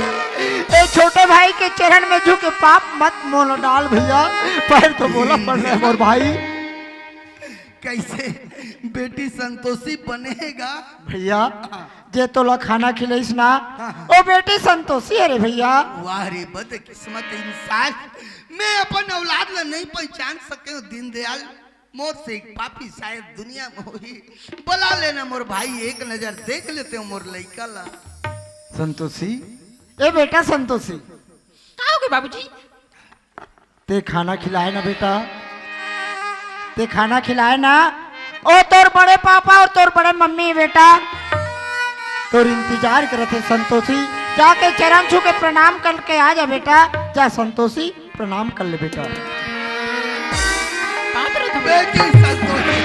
ए छोटे भाई के चरण में झुके, पाप मत मोला डाल भैया, पैर तो मोला पड़ना हे मोर भाई। कैसे बेटी संतोषी बनेगा? भैया, हाँ। जे तोला खाना खिलाइस ना, हाँ, हाँ। ओ बेटी संतोषी हे रे भैया। वाह रे बदकिस्मत इंसान, मैं अपन औलाद ला नहीं पहचान सकेंव दीनदयाल। मोर से एक पापी शायद दुनिया में होही। बुला लेना मोर भाई, एक नजर देख लेतेंव मोर लइका ला। संतोषी। ए बेटा संतोषी। का होगे बाबूजी? ते खाना खिलाए ना बेटा, ते खाना खिलाए ना। ओ तोर बड़े पापा अउ तोर बड़े मम्मी बेटा, तोर इंतजार करत हे संतोषी। जाके चरण छू के प्रणाम करके आ जा बेटा, जा संतोषी। प्रणाम कर ले बेटा। पाँव परत हँव। बेटी संतोषी,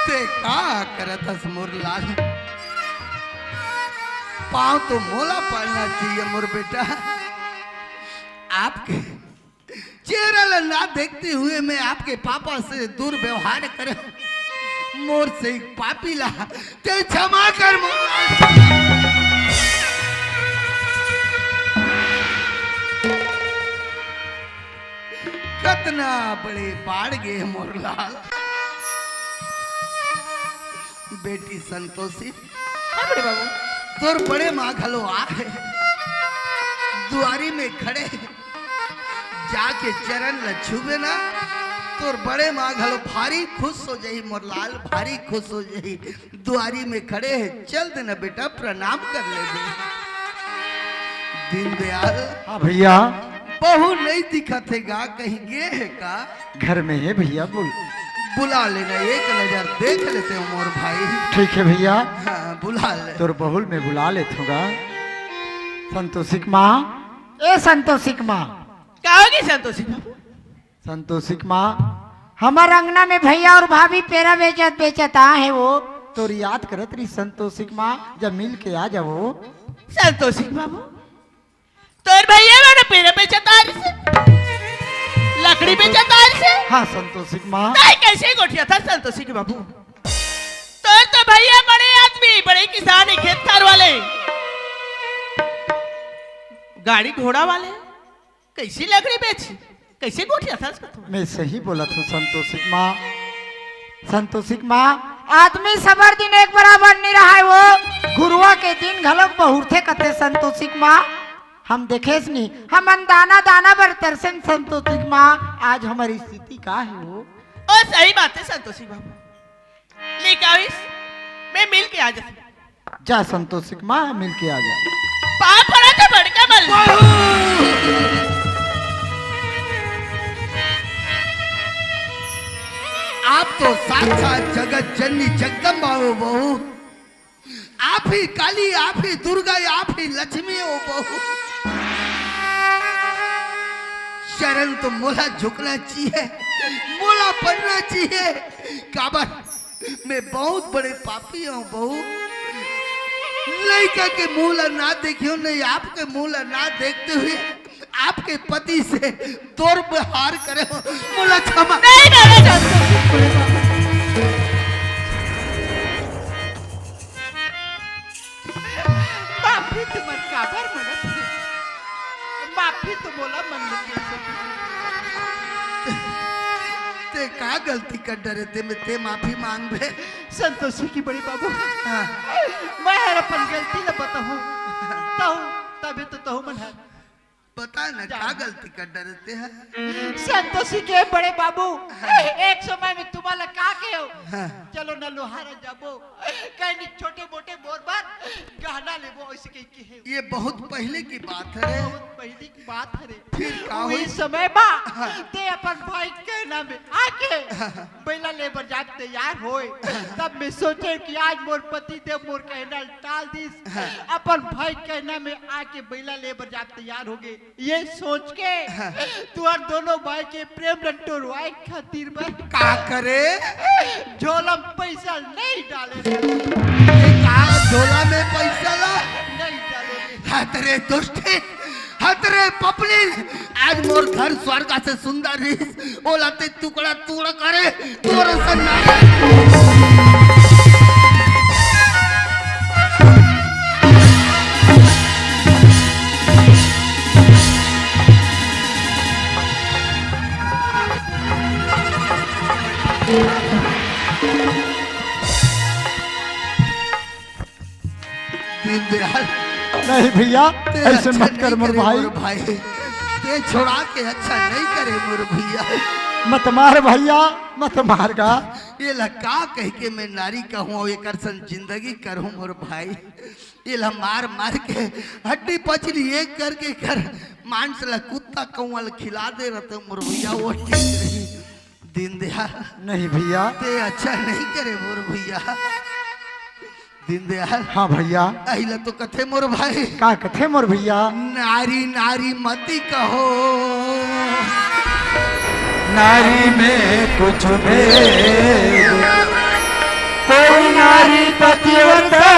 ते का करत हस मोर लाल? पाँव तो मोला पड़ना चाहिए मोर बेटा। आपके चेहरा ला ना देखते हुए मैं आपके पापा से दुर्व्यवहार करेंव, मोर से एक पापी ला ते क्षमा कर मोर। कतना बड़े बाढ़ गे मोर लाल। बेटी संतोषी, हाँ बड़े बाबू। तोर बड़े माँ घलो आ हे, दुआरी में खड़े हे। जाके चरण ल छुबे ना, तोर बड़े माँ घलो भारी खुश हो जाही मोर लाल, भारी खुश हो जाही। दुआरी में खड़े हे, चल देना बेटा, प्रणाम कर लेबे। दीनदयाल। हाँ भैया। बहू नहीं दिखत हे गा, कहीं गे हे का? घर में हे भैया, बोल। बुला लेना, एक नजर देख लेतेंव मोर भाई। ठीक हे भैया। हाँ, बुला ले। तोर बहू ल मैं बुला लेथँव गा। संतोषी के माँ, ए संतोषी के माँ। का होगे संतोषी बाबू? संतोषी के माँ, हमर अंगना में भैया अउ भाभी पेरा बेचत बेचत आए हे वो। तोर याद करत रहिस संतोषी के माँ, जा मिल के आ जा वो। संतोषी बाबू, तोर भैया मन पेरा बेचत आए रहिस हे, लकड़ी बेचत आए रहिस हे। हाँ संतोषी के माँ। तैं कइसे गोठियाथस संतोषी के बाबू? तोर तो भैया बड़े आदमी, बड़े किसान हे, खेत खार वाले, गाड़ी घोड़ा वाले, कइसे लकड़ी बेचही, कइसे गोठियाथस कथों? मैं सही बोलत हँव संतोषी के माँ। संतोषी के माँ, आदमी सबर दिन एक बराबर नइ रहय वो, गुरुवार के दिन घलोक बहुरथे कथे संतोषी के माँ। हम देखेस नहीं, हमन दाना दाना बर तरसेन संतोषी के माँ। आज हमर स्थिति का हे वो? ओ सही बात हे संतोषी बाबू। ले का होइस? मैं मिल के आ जाथँव। जा संतोषी के माँ, मिल के आ जा। पाँव परत हँव बड़का मल। आप तो साक्षात जगत जननी जगदम्बा हो बहू। आप ही काली, आप ही दुर्गा, आप ही लक्ष्मी हो बहू। चरण तो मोला झुकना चाहिए, मोला पड़ना चाहिए। काबर मैं बहुत बड़े पापी हँव बहू। लइका के मुँह ला ना देखेंव, नहीं आपके मुँह ला ना देखते हुए आपके पति से दुर्व्यवहार करेंव, मोला क्षमा। नहीं, नहीं, नहीं, नहीं। बाप रे, तुमन काबर मरत हे? गलती कर डरे ते में ते माफी मांगबे। संतोषी के बड़े बाबू, हाँ। मैं हर अपन गलती ला बताहूँ, तहूँ, तभी तो तहूँ मन हर। बता ना, जा। का गलती कर डरे ते ह? संतोषी के बड़े बाबू, हाँ। एक समय में तुम्हारा का के हो? हाँ। चलो ना लोहारा जाबो, कहीं छोटे मोटे मोर बार गहना लेबो, ऐसे कह के है। ये बहुत पहले की बात है। बहुत पहले की बात है रे। फिर का वही होई? समय बा, हाँ। ते अपन भाई के कहना में आके हाँ। बैला ले बर जात तैयार होए। तब मैं सोचे कि आज मोर पति देव मोर कहना टाल दिस। हाँ। अपन भाई कहना में आके बैला ले बर जात तैयार हो गए। ये सोच के हाँ। तुहर दोनों भाई के प्रेम रट्टो रुआए खातिर बर का करे? झोला में पैसा नहीं डाले रे। ये का झोला में पैसा ला? नहीं डाले रे। हतरे दुष्टे, हतरे पपली, आज मोर घर स्वर्ग से सुंदर रहिस, ओला ते टुकड़ा टुकड़ा करे, तोर सन नारी। दीनदयाल, नहीं भैया, ते ऐसे अच्छा मत कर नहीं मोर करे भाई। मोर भाई। ते छोड़ा के अच्छा नहीं करे मोर भैया। मत मार भैया, मत मार गा। ये ला का कह के मैं नारी कहूँ अउ एकर संग जिंदगी करहूँ मोर भाई। ये ला मार मार के हड्डी पचली एक करके कर मांस ला कुत्ता कौआ ला खिला दे रहते मोर भैया, वो ठीक रही। दीनदयाल। नहीं भैया। ते अच्छा नहीं करे मोर भैया। दीनदयाल। हाँ भैया। अहिला तो कथे मोर भाई। का कथे मोर भैया? नारी नारी मती कहो। नारी में कुछ भेद, कोई नारी पतिव्रता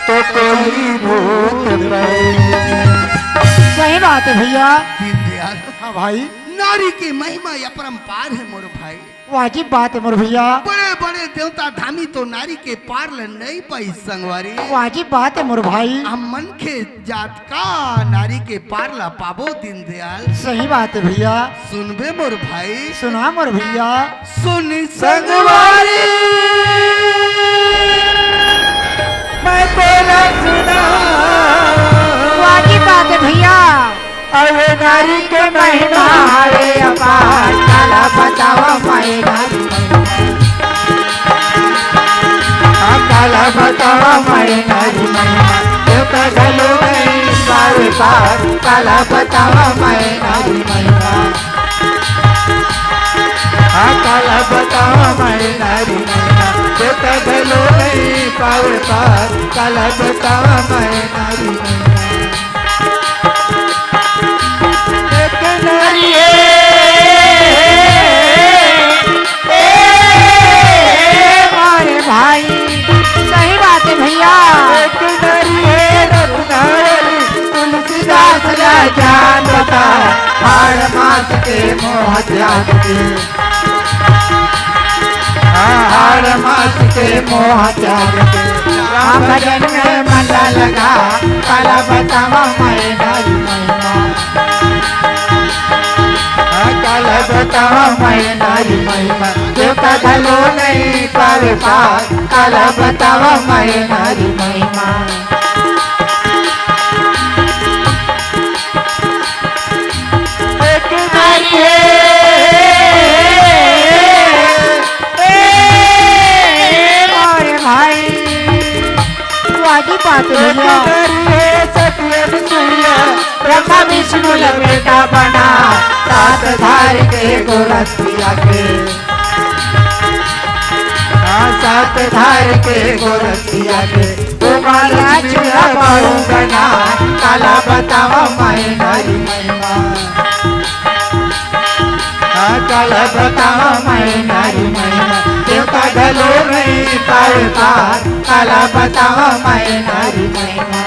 तो कोई भूत प्रेत। सही बात है भैया। दीनदयाल। हाँ भाई। नारी के महिमा अपरंपार है मोर भाई। वाजिब बात है मोर भैया। बड़े बड़े देवता धामी तो नारी के पार ल नहीं पाई संगवारी। वाजिब बात है मोर भाई। हम मनखे जात का नारी के पार ला पाबो दीनदयाल। सही बात है भैया। सुनबे मोर भाई। सुना मोर भैया। सुन संगवारी। मैं तोला सुना। वाजिब बात है भैया। अरे नारी के महिमा हरे अपार, काला बतावा माई नारी महिमा। हाँ, काला बतावा माई नारी महिमा, देवता घलो नहीं पावे पार, काला बतावा माई नारी महिमा। हाँ, काला बतावा माई नारी महिमा, देवता घलो नहीं पावे पार, काला बतावा माई नारी महिमा। एक नारी ए, ए, ए, मारे भाई, सही बात है भैया। एक नारी ए रत्नावली, तुलसीदास ला ज्ञान बता, हाड़ मास के मोह त्याग के। हाड़ मास के मोह त्याग के, राम भजन में मन लगा, काला बतावा माई नारी महिमा। हाँ, काला बतावा माई नारी महिमा, देवता घलो नहीं पावे पार, काला बतावा माई नारी महिमा। एक नारी है, ए, ए, अरे भाई, वाजिब बात है एक भैया। नारी है सती अनुसुईया, ब्रह्मा विष्णु ला बेटा बना, सात धार के गोरखिया के। हाँ, सात धार के गोरखिया के, उमा लक्ष्मी ला पाऊ बना, काला बतावा माई नारी महिमा। हाँ, काला बतावा माई नारी महिमा, देवता घलो नहीं पावे पार, काला बतावा माई नारी महिमा।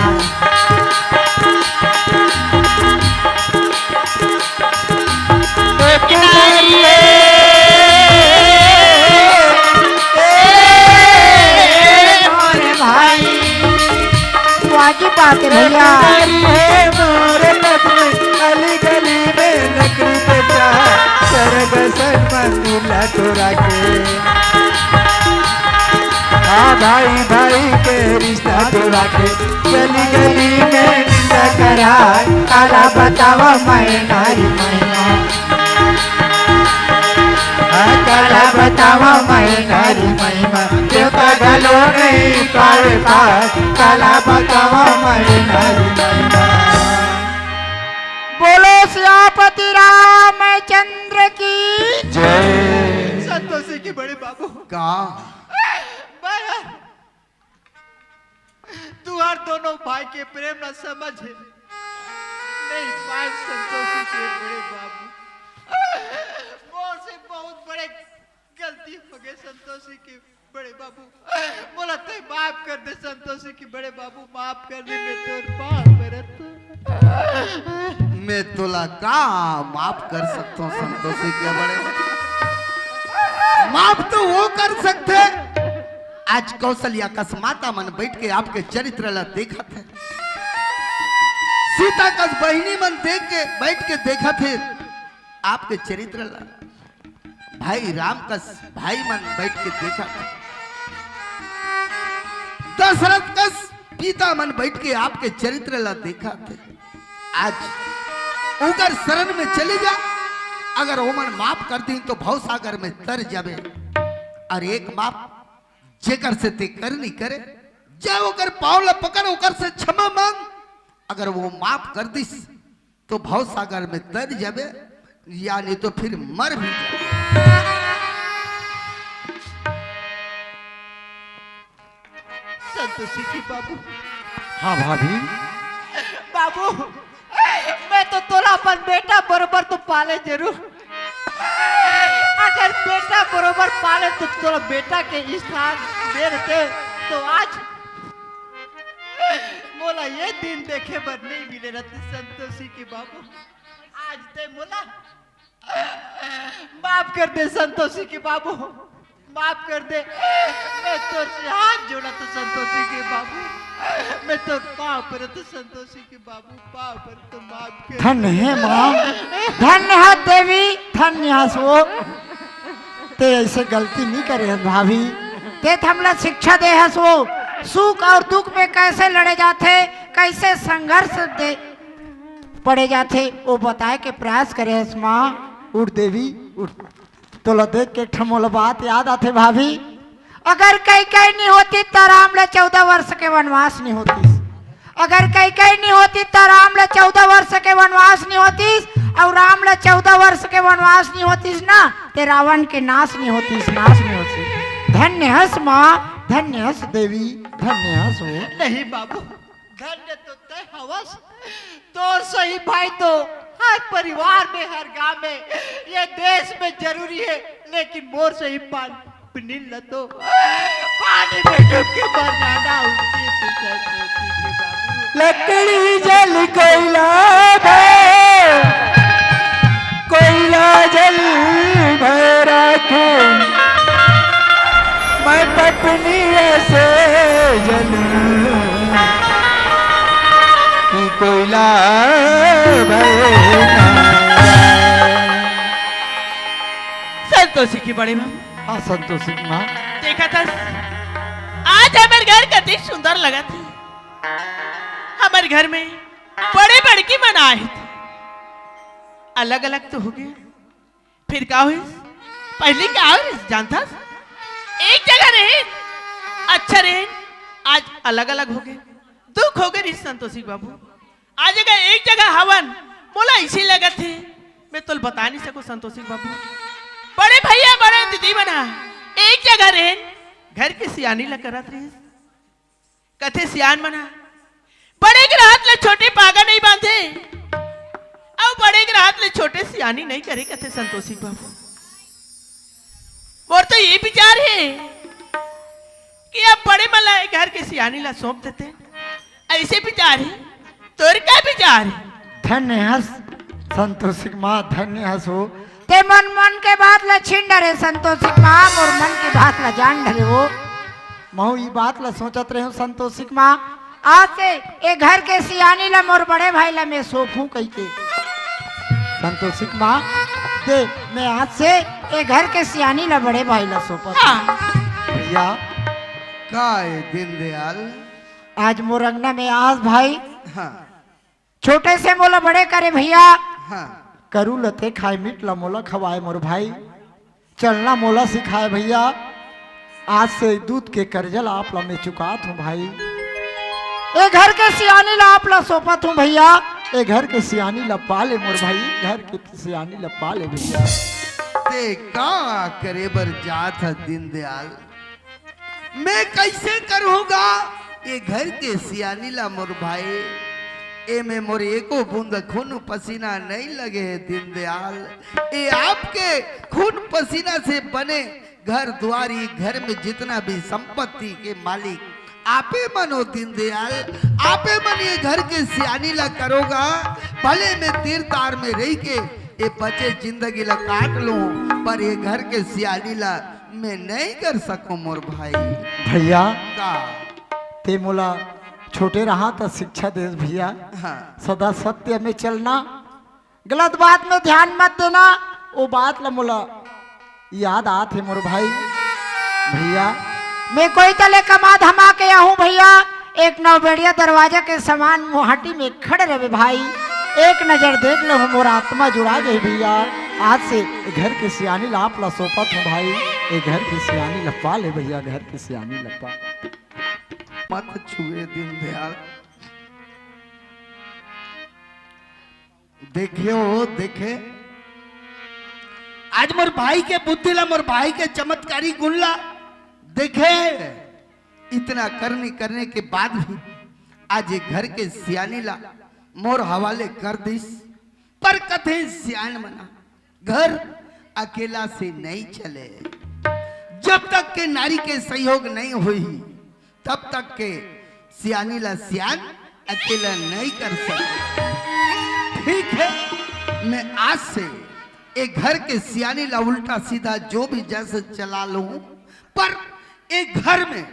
एक नारी ए, ए, मोरे भाई। वाजिब बात है भैया। एक नारी है मोरे पत्नी, अली गली में नकली बेटा, स्वर्ग सन्मान तोरा के, हाँ भाई भाई के रिश्ता तोरा के, गली गली में निंदा कराय, काला बतावा मैं नारी महिमा। हाँ, काला बतावा मैं नारी महिमा, देवता घलो नहीं पावे पार, काला बतावा मैं नारी महिमा। बोलो सियापति रामचंद्र की जय। संतोषी के बड़े बाबू। का? मैं तुहार दोनों भाई के प्रेम ला समझ नहीं पाए संतोषी के बड़े बाबू। मोर से बहुत बड़े गलती हो गए संतोषी के बड़े बाबू। मोला तय माफ कर दे संतोषी के बड़े बाबू, माफ कर दे, मैं तोर पाँव परत। मैं तोला का माफ कर सकता हूँ संतोषी के बड़े? माफ तो वो कर सकते, आज कौशल्या कस माता मन बैठ के आपके चरित्र ला देखत हे, सीता कस बहिनी मन देख के बैठ के देखत हे आपके चरित्र ला, भाई राम कस भाई मन बैठ के देखत हे, दशरथ कस पिता मन बैठ के आपके चरित्र ला देखत हे। आज उकर शरण में चली जा, अगर ओमन माफ कर दी तो भवसागर में तर जाबे। और एक माफ जेकर से ते करनी करे, जा ओकर पाँव ला पकड़, ओकर से क्षमा मांग। अगर वो माफ कर दिस तो भवसागर में तर जाबे, या नहीं तो फिर मर भी जाबे। संतोषी की बाबू। हाँ भाभी। बाबू, मैं तो तोला अपन बेटा बरोबर तो पाले जरूर। अगर बेटा बरोबर पाले तो तोला बेटा के स्थान दे रहते तो आज मोला ये दिन देखे बर नहीं मिले रहते संतोषी के बाबू। आज ते मोला माफ कर दे संतोषी के बाबू, माफ कर दे। मैं तोर से हाथ जोड़ा तो संतोषी के बाबू, मैं तोर पाँव पर तो संतोषी के बाबू, पाँव पर तो माफ कर। धन्य हे माँ, धन्य हे देवी, धन्य हस वो। ते ऐसे गलती नहीं करे हस भाभी, ते त हमला शिक्षा दे हस वो। सुख और दुख में कैसे लड़े जाथे, कैसे संघर्ष दे पड़े जाथे, वो बताए के प्रयास करे हस माँ। उठ देवी, उठ। तोला देख के एक ठन मोला बात याद आथे भाभी। अगर कैकई नहीं होती त राम ला चौदह वर्ष के वनवास नहीं होतीस। अगर कैकई नहीं होती त राम ला चौदह वर्ष के वनवास नहीं होतीस, और राम ला चौदह वर्ष के वनवास नहीं होतीस ना, ते रावण के नाश नहीं होतीस, नाश नहीं होतीस। धन्य हस माँ, धन्य हस देवी, धन्य हस वो। नहीं बाबू, धन्य तो तय हवस, तोर सही भाई तो हर परिवार में, हर गांव में, ये देश में जरूरी है, लेकिन मोर सही पान पिनिन ल तो पानी में डूब के मर जाना उचित है, संतोषी के बाबू। लकड़ी जल कोयला भय, कोयला जल भय राखे, मैं पत्नी ऐसे जल कि कोयला भय ना। संतोषी की बड़ी माँ। हाँ, संतोषी की माँ। देखा था, आज हमर घर कतिक सुंदर लगत हे। हमर घर में बड़े बड़की मन आए थे, अलग अलग तो हो गए, फिर का होइस? पहली का होइस जानथस? एक जगह रहे, अच्छा रहे, आज अलग-अलग हो गए, दुख हो गए रिहिस संतोषी के बाबू। आज अगर एक जगह हवन, मोला ऐसे लगत हे, मैं तोल बता नहीं सकूं संतोषी के बाबू। बड़े भैया, बड़े दीदी मन हा, एक जगह रहे, घर के सियानी ला करत रहिस। कथे सियान मन हा, बड़े के रहत ले छोटे पागा नहीं बांधे, अउ बड़े के रहत ले छोटे सियानी नहीं करे, कथे संतोषी बाबू। मोर तो ये विचार हे कि अब बड़े मन ला घर के सियानी ला सौंप देते, ऐसे विचार हे। तोर का विचार हे? धन्य हस संतोषी के माँ, धन्य हस हो। ते मन मन के बात ला छीन डरे संतोषी के माँ, मोर मन के बात ला जान डरे हो। महू ई बात ला सोचत रहे हूँ संतोषी के माँ, आज से ए घर के सियानी ला मोर बड़े भाई ला मैं सौंपूं कहिके। संतोषी के माँ, दे मैं आज से ए घर के सियानी ला बड़े भाई ला सौंपत हूँ। हाँ। भैया, का ए दीनदयाल? आज मोर अंगना में आस भाई। हाँ। छोटे से मोला बड़े करे भैया। हाँ। करू लते खाए, मीठ ला मोला खवाए मोर भाई। चलना मोला सिखाए भैया। आज से दूध के करजा ला आप ला मैं चुकात हूँ भाई। ए घर के सियानी ला आप ला सौंपत हूँ भैया। ए घर के सियानी ला पाले मोर भाई, घर के सियानी ला पाले भैया। ते का करे बर जात ह दीनदयाल? मैं कैसे करूँगा ये घर के सियानी ला मोर भाई? ए में मोर एको बूंद खून पसीना नहीं लगे है दीनदयाल। ये आपके खून पसीना से बने घर द्वार, ये घर में जितना भी संपत्ति के मालिक आपे मन हो दीनदयाल, आपे मन ये घर के सियानी ला करोगा। भले मैं तीर तार में रही के ये बचे जिंदगी ला काट लूं, पर ये घर के सियानी ला मैं नहीं कर सकूं मोर भाई। भैया, का? ते मोला छोटे रहा त शिक्षा देस भैया। हाँ। सदा सत्य में चलना, गलत बात में ध्यान मत देना। वो बात ला मोला याद आत हे मोर भाई। भैया, मैं कोई तले कमा धमा के आहूँ भैया, एक नौबेड़िया दरवाजा के समान मुहाटी में खड़े रहे भाई। एक नजर देख ले हो, मोर आत्मा जुड़ा जाही भैया। आज से घर के सियानी ला आप ला सौंपत हूँ भाई। ए घर के सियानी ला पाले भैया, घर के सियानी ला पाले। मत छुए दीनदयाल। देखे हो, देखे, आज मोर भाई के बुद्धि ला, मोर भाई के चमत्कारी गुण ला देखे। इतना करनी करने के बाद भी आज ये घर के सियानी ला मोर हवाले कर दिस। पर कथे सियान मना, घर अकेला से नहीं चले। जब तक के नारी के सहयोग नहीं होही, तब तक के सियानी ला सियान अकेला नहीं कर सकते। ठीक है, मैं आज से एक घर के सियानी ला उल्टा सीधा जो भी जैसे चला लूं, पर एक घर में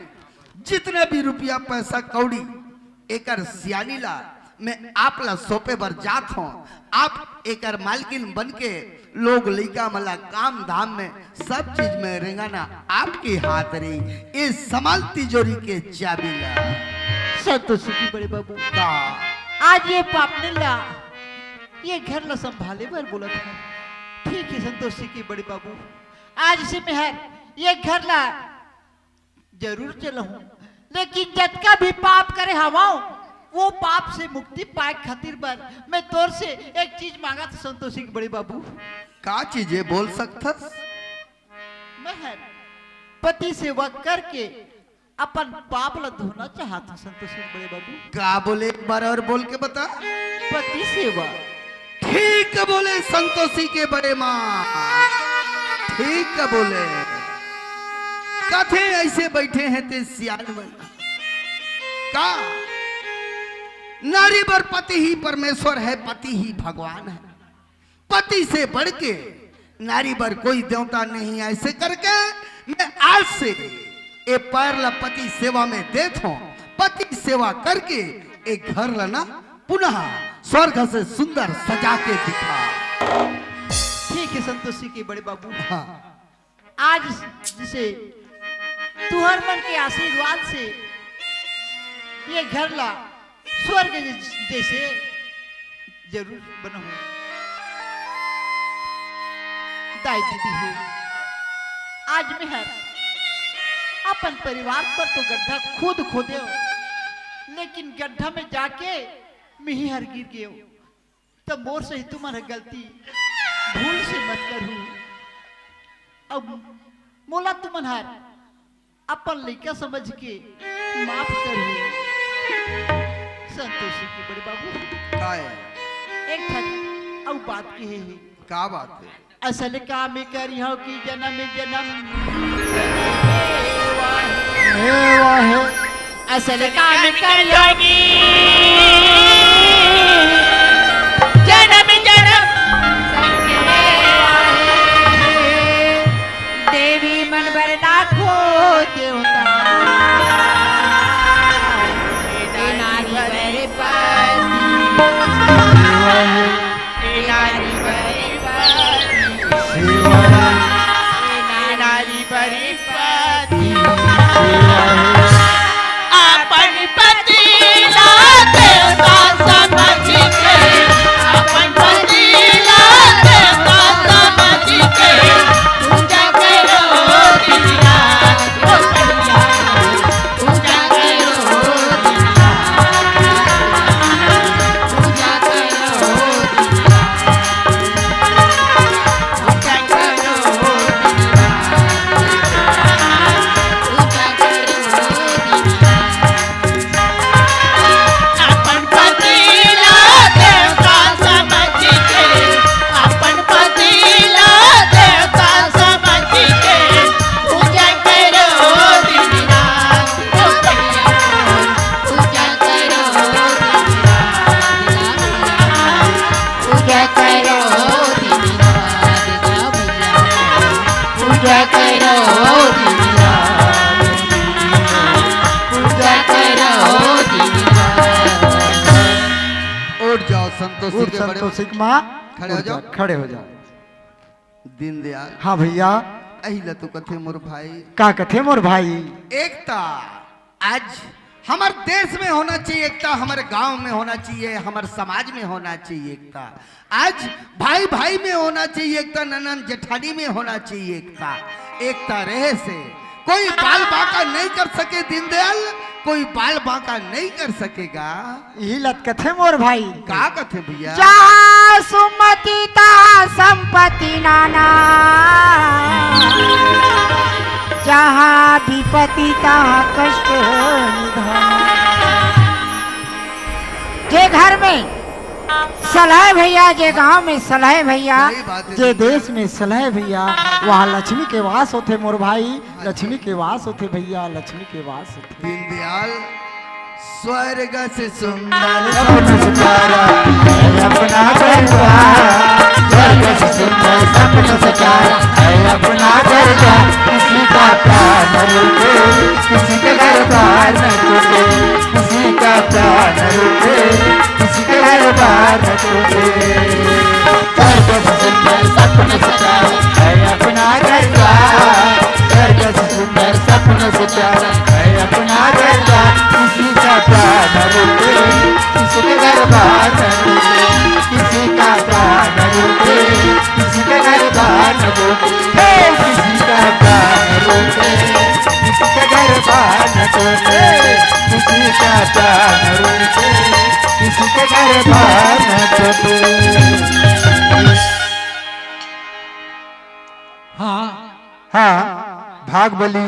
जितना भी रुपया पैसा कौड़ी एकर सियानी ला मैं आप ला सौंपे बर जात हूँ। आप एकर मालकिन बन के लोग लइका मन ला काम धाम में सब चीज में रेंगाना आपके हाथ रही। ये संभाल तिजोरी के चाबी ला। संतोषी के बड़े बाबू, का? आज ये पापने ला ये घर ला संभाले बर बोलत है। ठीक है संतोषी के बड़े बाबू, आज से मैं हर ये घर ला जरूर चलहूं, लेकिन जतका भी पाप करे हवं, वो पाप से मुक्ति पाए खातिर बर मैं तोर से एक चीज मांगत हूं संतोषी के बड़े बाबू। का चीज है, बोल सकथस? मैं हर पति सेवा करके अपन पाप ला धोना चाहत हूं संतोषी के बड़े बाबू। का बोले, एक बार और बोल के बता। पति सेवा। ठीक बोले संतोषी के बड़े माँ, ठीक बोले। कथे ऐसे बैठे हैं ते सियान मन का, नारी बर पति ही परमेश्वर है, पति ही भगवान है। पति से बढ़ के नारी बर कोई देवता नहीं, ऐसे करके मैं आज से ए पैर ला पति सेवा में देत हूँ। पति सेवा करके एक घर ला ना पुनः स्वर्ग से सुंदर सजा के दिखा। ठीक है संतोषी के बड़े बाबू। हाँ। आज जिसे तुहर मन के आशीर्वाद से ये घर ला स्वर्ग जैसे जरूर बनहूं। दाई दीदी हो, आज मैं हर अपन परिवार पर तो गड्ढा खुद खोदे हो, लेकिन गड्ढा में जाके मैं ही हर गिर गए हो। त मोर से ही तुमन ह गलती भूल से मत करहू। अब मोला तुमन हर अपन लइका समझ के माफ करहू। संतोषी के बड़े बाबू। काय? एक ठन अउ बात कहे हे। का बात हे? असल काम करिहौं कि जनम जनम हे वाहे। असल काम करिहौं कि जनम जनम हे वाहे। देवी मन बर लाखों देवता, ए नारी बर पति। सेवा। पूजा करो दिन रात, पूजा करो दिन रात। उठ जाओ संतोषी उठ के बड़े संतोषी के माँ, खड़े हो उठ जाओ। जा, खड़े हो जाओ। दीनदयाल। हाँ भैया। अही ला तो कथे मोर भाई। का कथे मोर भाई? एकता। आज हमर देश में होना चाहिए एकता, हमर गांव में होना चाहिए, हमर समाज में होना चाहिए एकता। आज भाई भाई में होना चाहिए एकता, ननन जेठानी में होना चाहिए एकता। एकता रहे से कोई बाल बांका नहीं कर सके दीनदयाल, कोई बाल बांका नहीं कर सकेगा। इही लत कथे मोर भाई। का कथे भैया? जहाँ सुमति तहाँ संपत्ति नाना, जहाँ विपत्ति तहाँ कष्ट निधाना। जे घर में सलाह भैया, जे गांव में सलाह भैया, सही बात है जे भैया। देश में सलाह भैया, वहाँ लक्ष्मी के वास होथे मोर भाई, लक्ष्मी के वास होथे भैया, लक्ष्मी के वास होथे। दीनदयाल, स्वर्ग से सुंदर सपन सचारा है अपना घर द्वार। स्वर्ग से सुंदर सपन सचारा है अपना घर द्वार। किसी का प्यार न रूठे, किसी के घर बार न टूटे, किसी का प्यार न रूठे, किसी के घर बार न टूटे। स्वर्ग से सुंदर सपन सचारा है अपना घर द्वार। स्वर्ग से सुंदर सपन सचारा है अपना घर द्वार। किसी का प्यार न रूठे, किसी के घर बार न टूटे, किसी का प्यार न रूठे, किसी के घर बार न टूटे, हे किसी का प्यार न रूठे, किसी के घर बार न टूटे, किसी का प्यार न रूठे, किसी के घर बार न टूटे। हाँ। हाँ, भाग बली।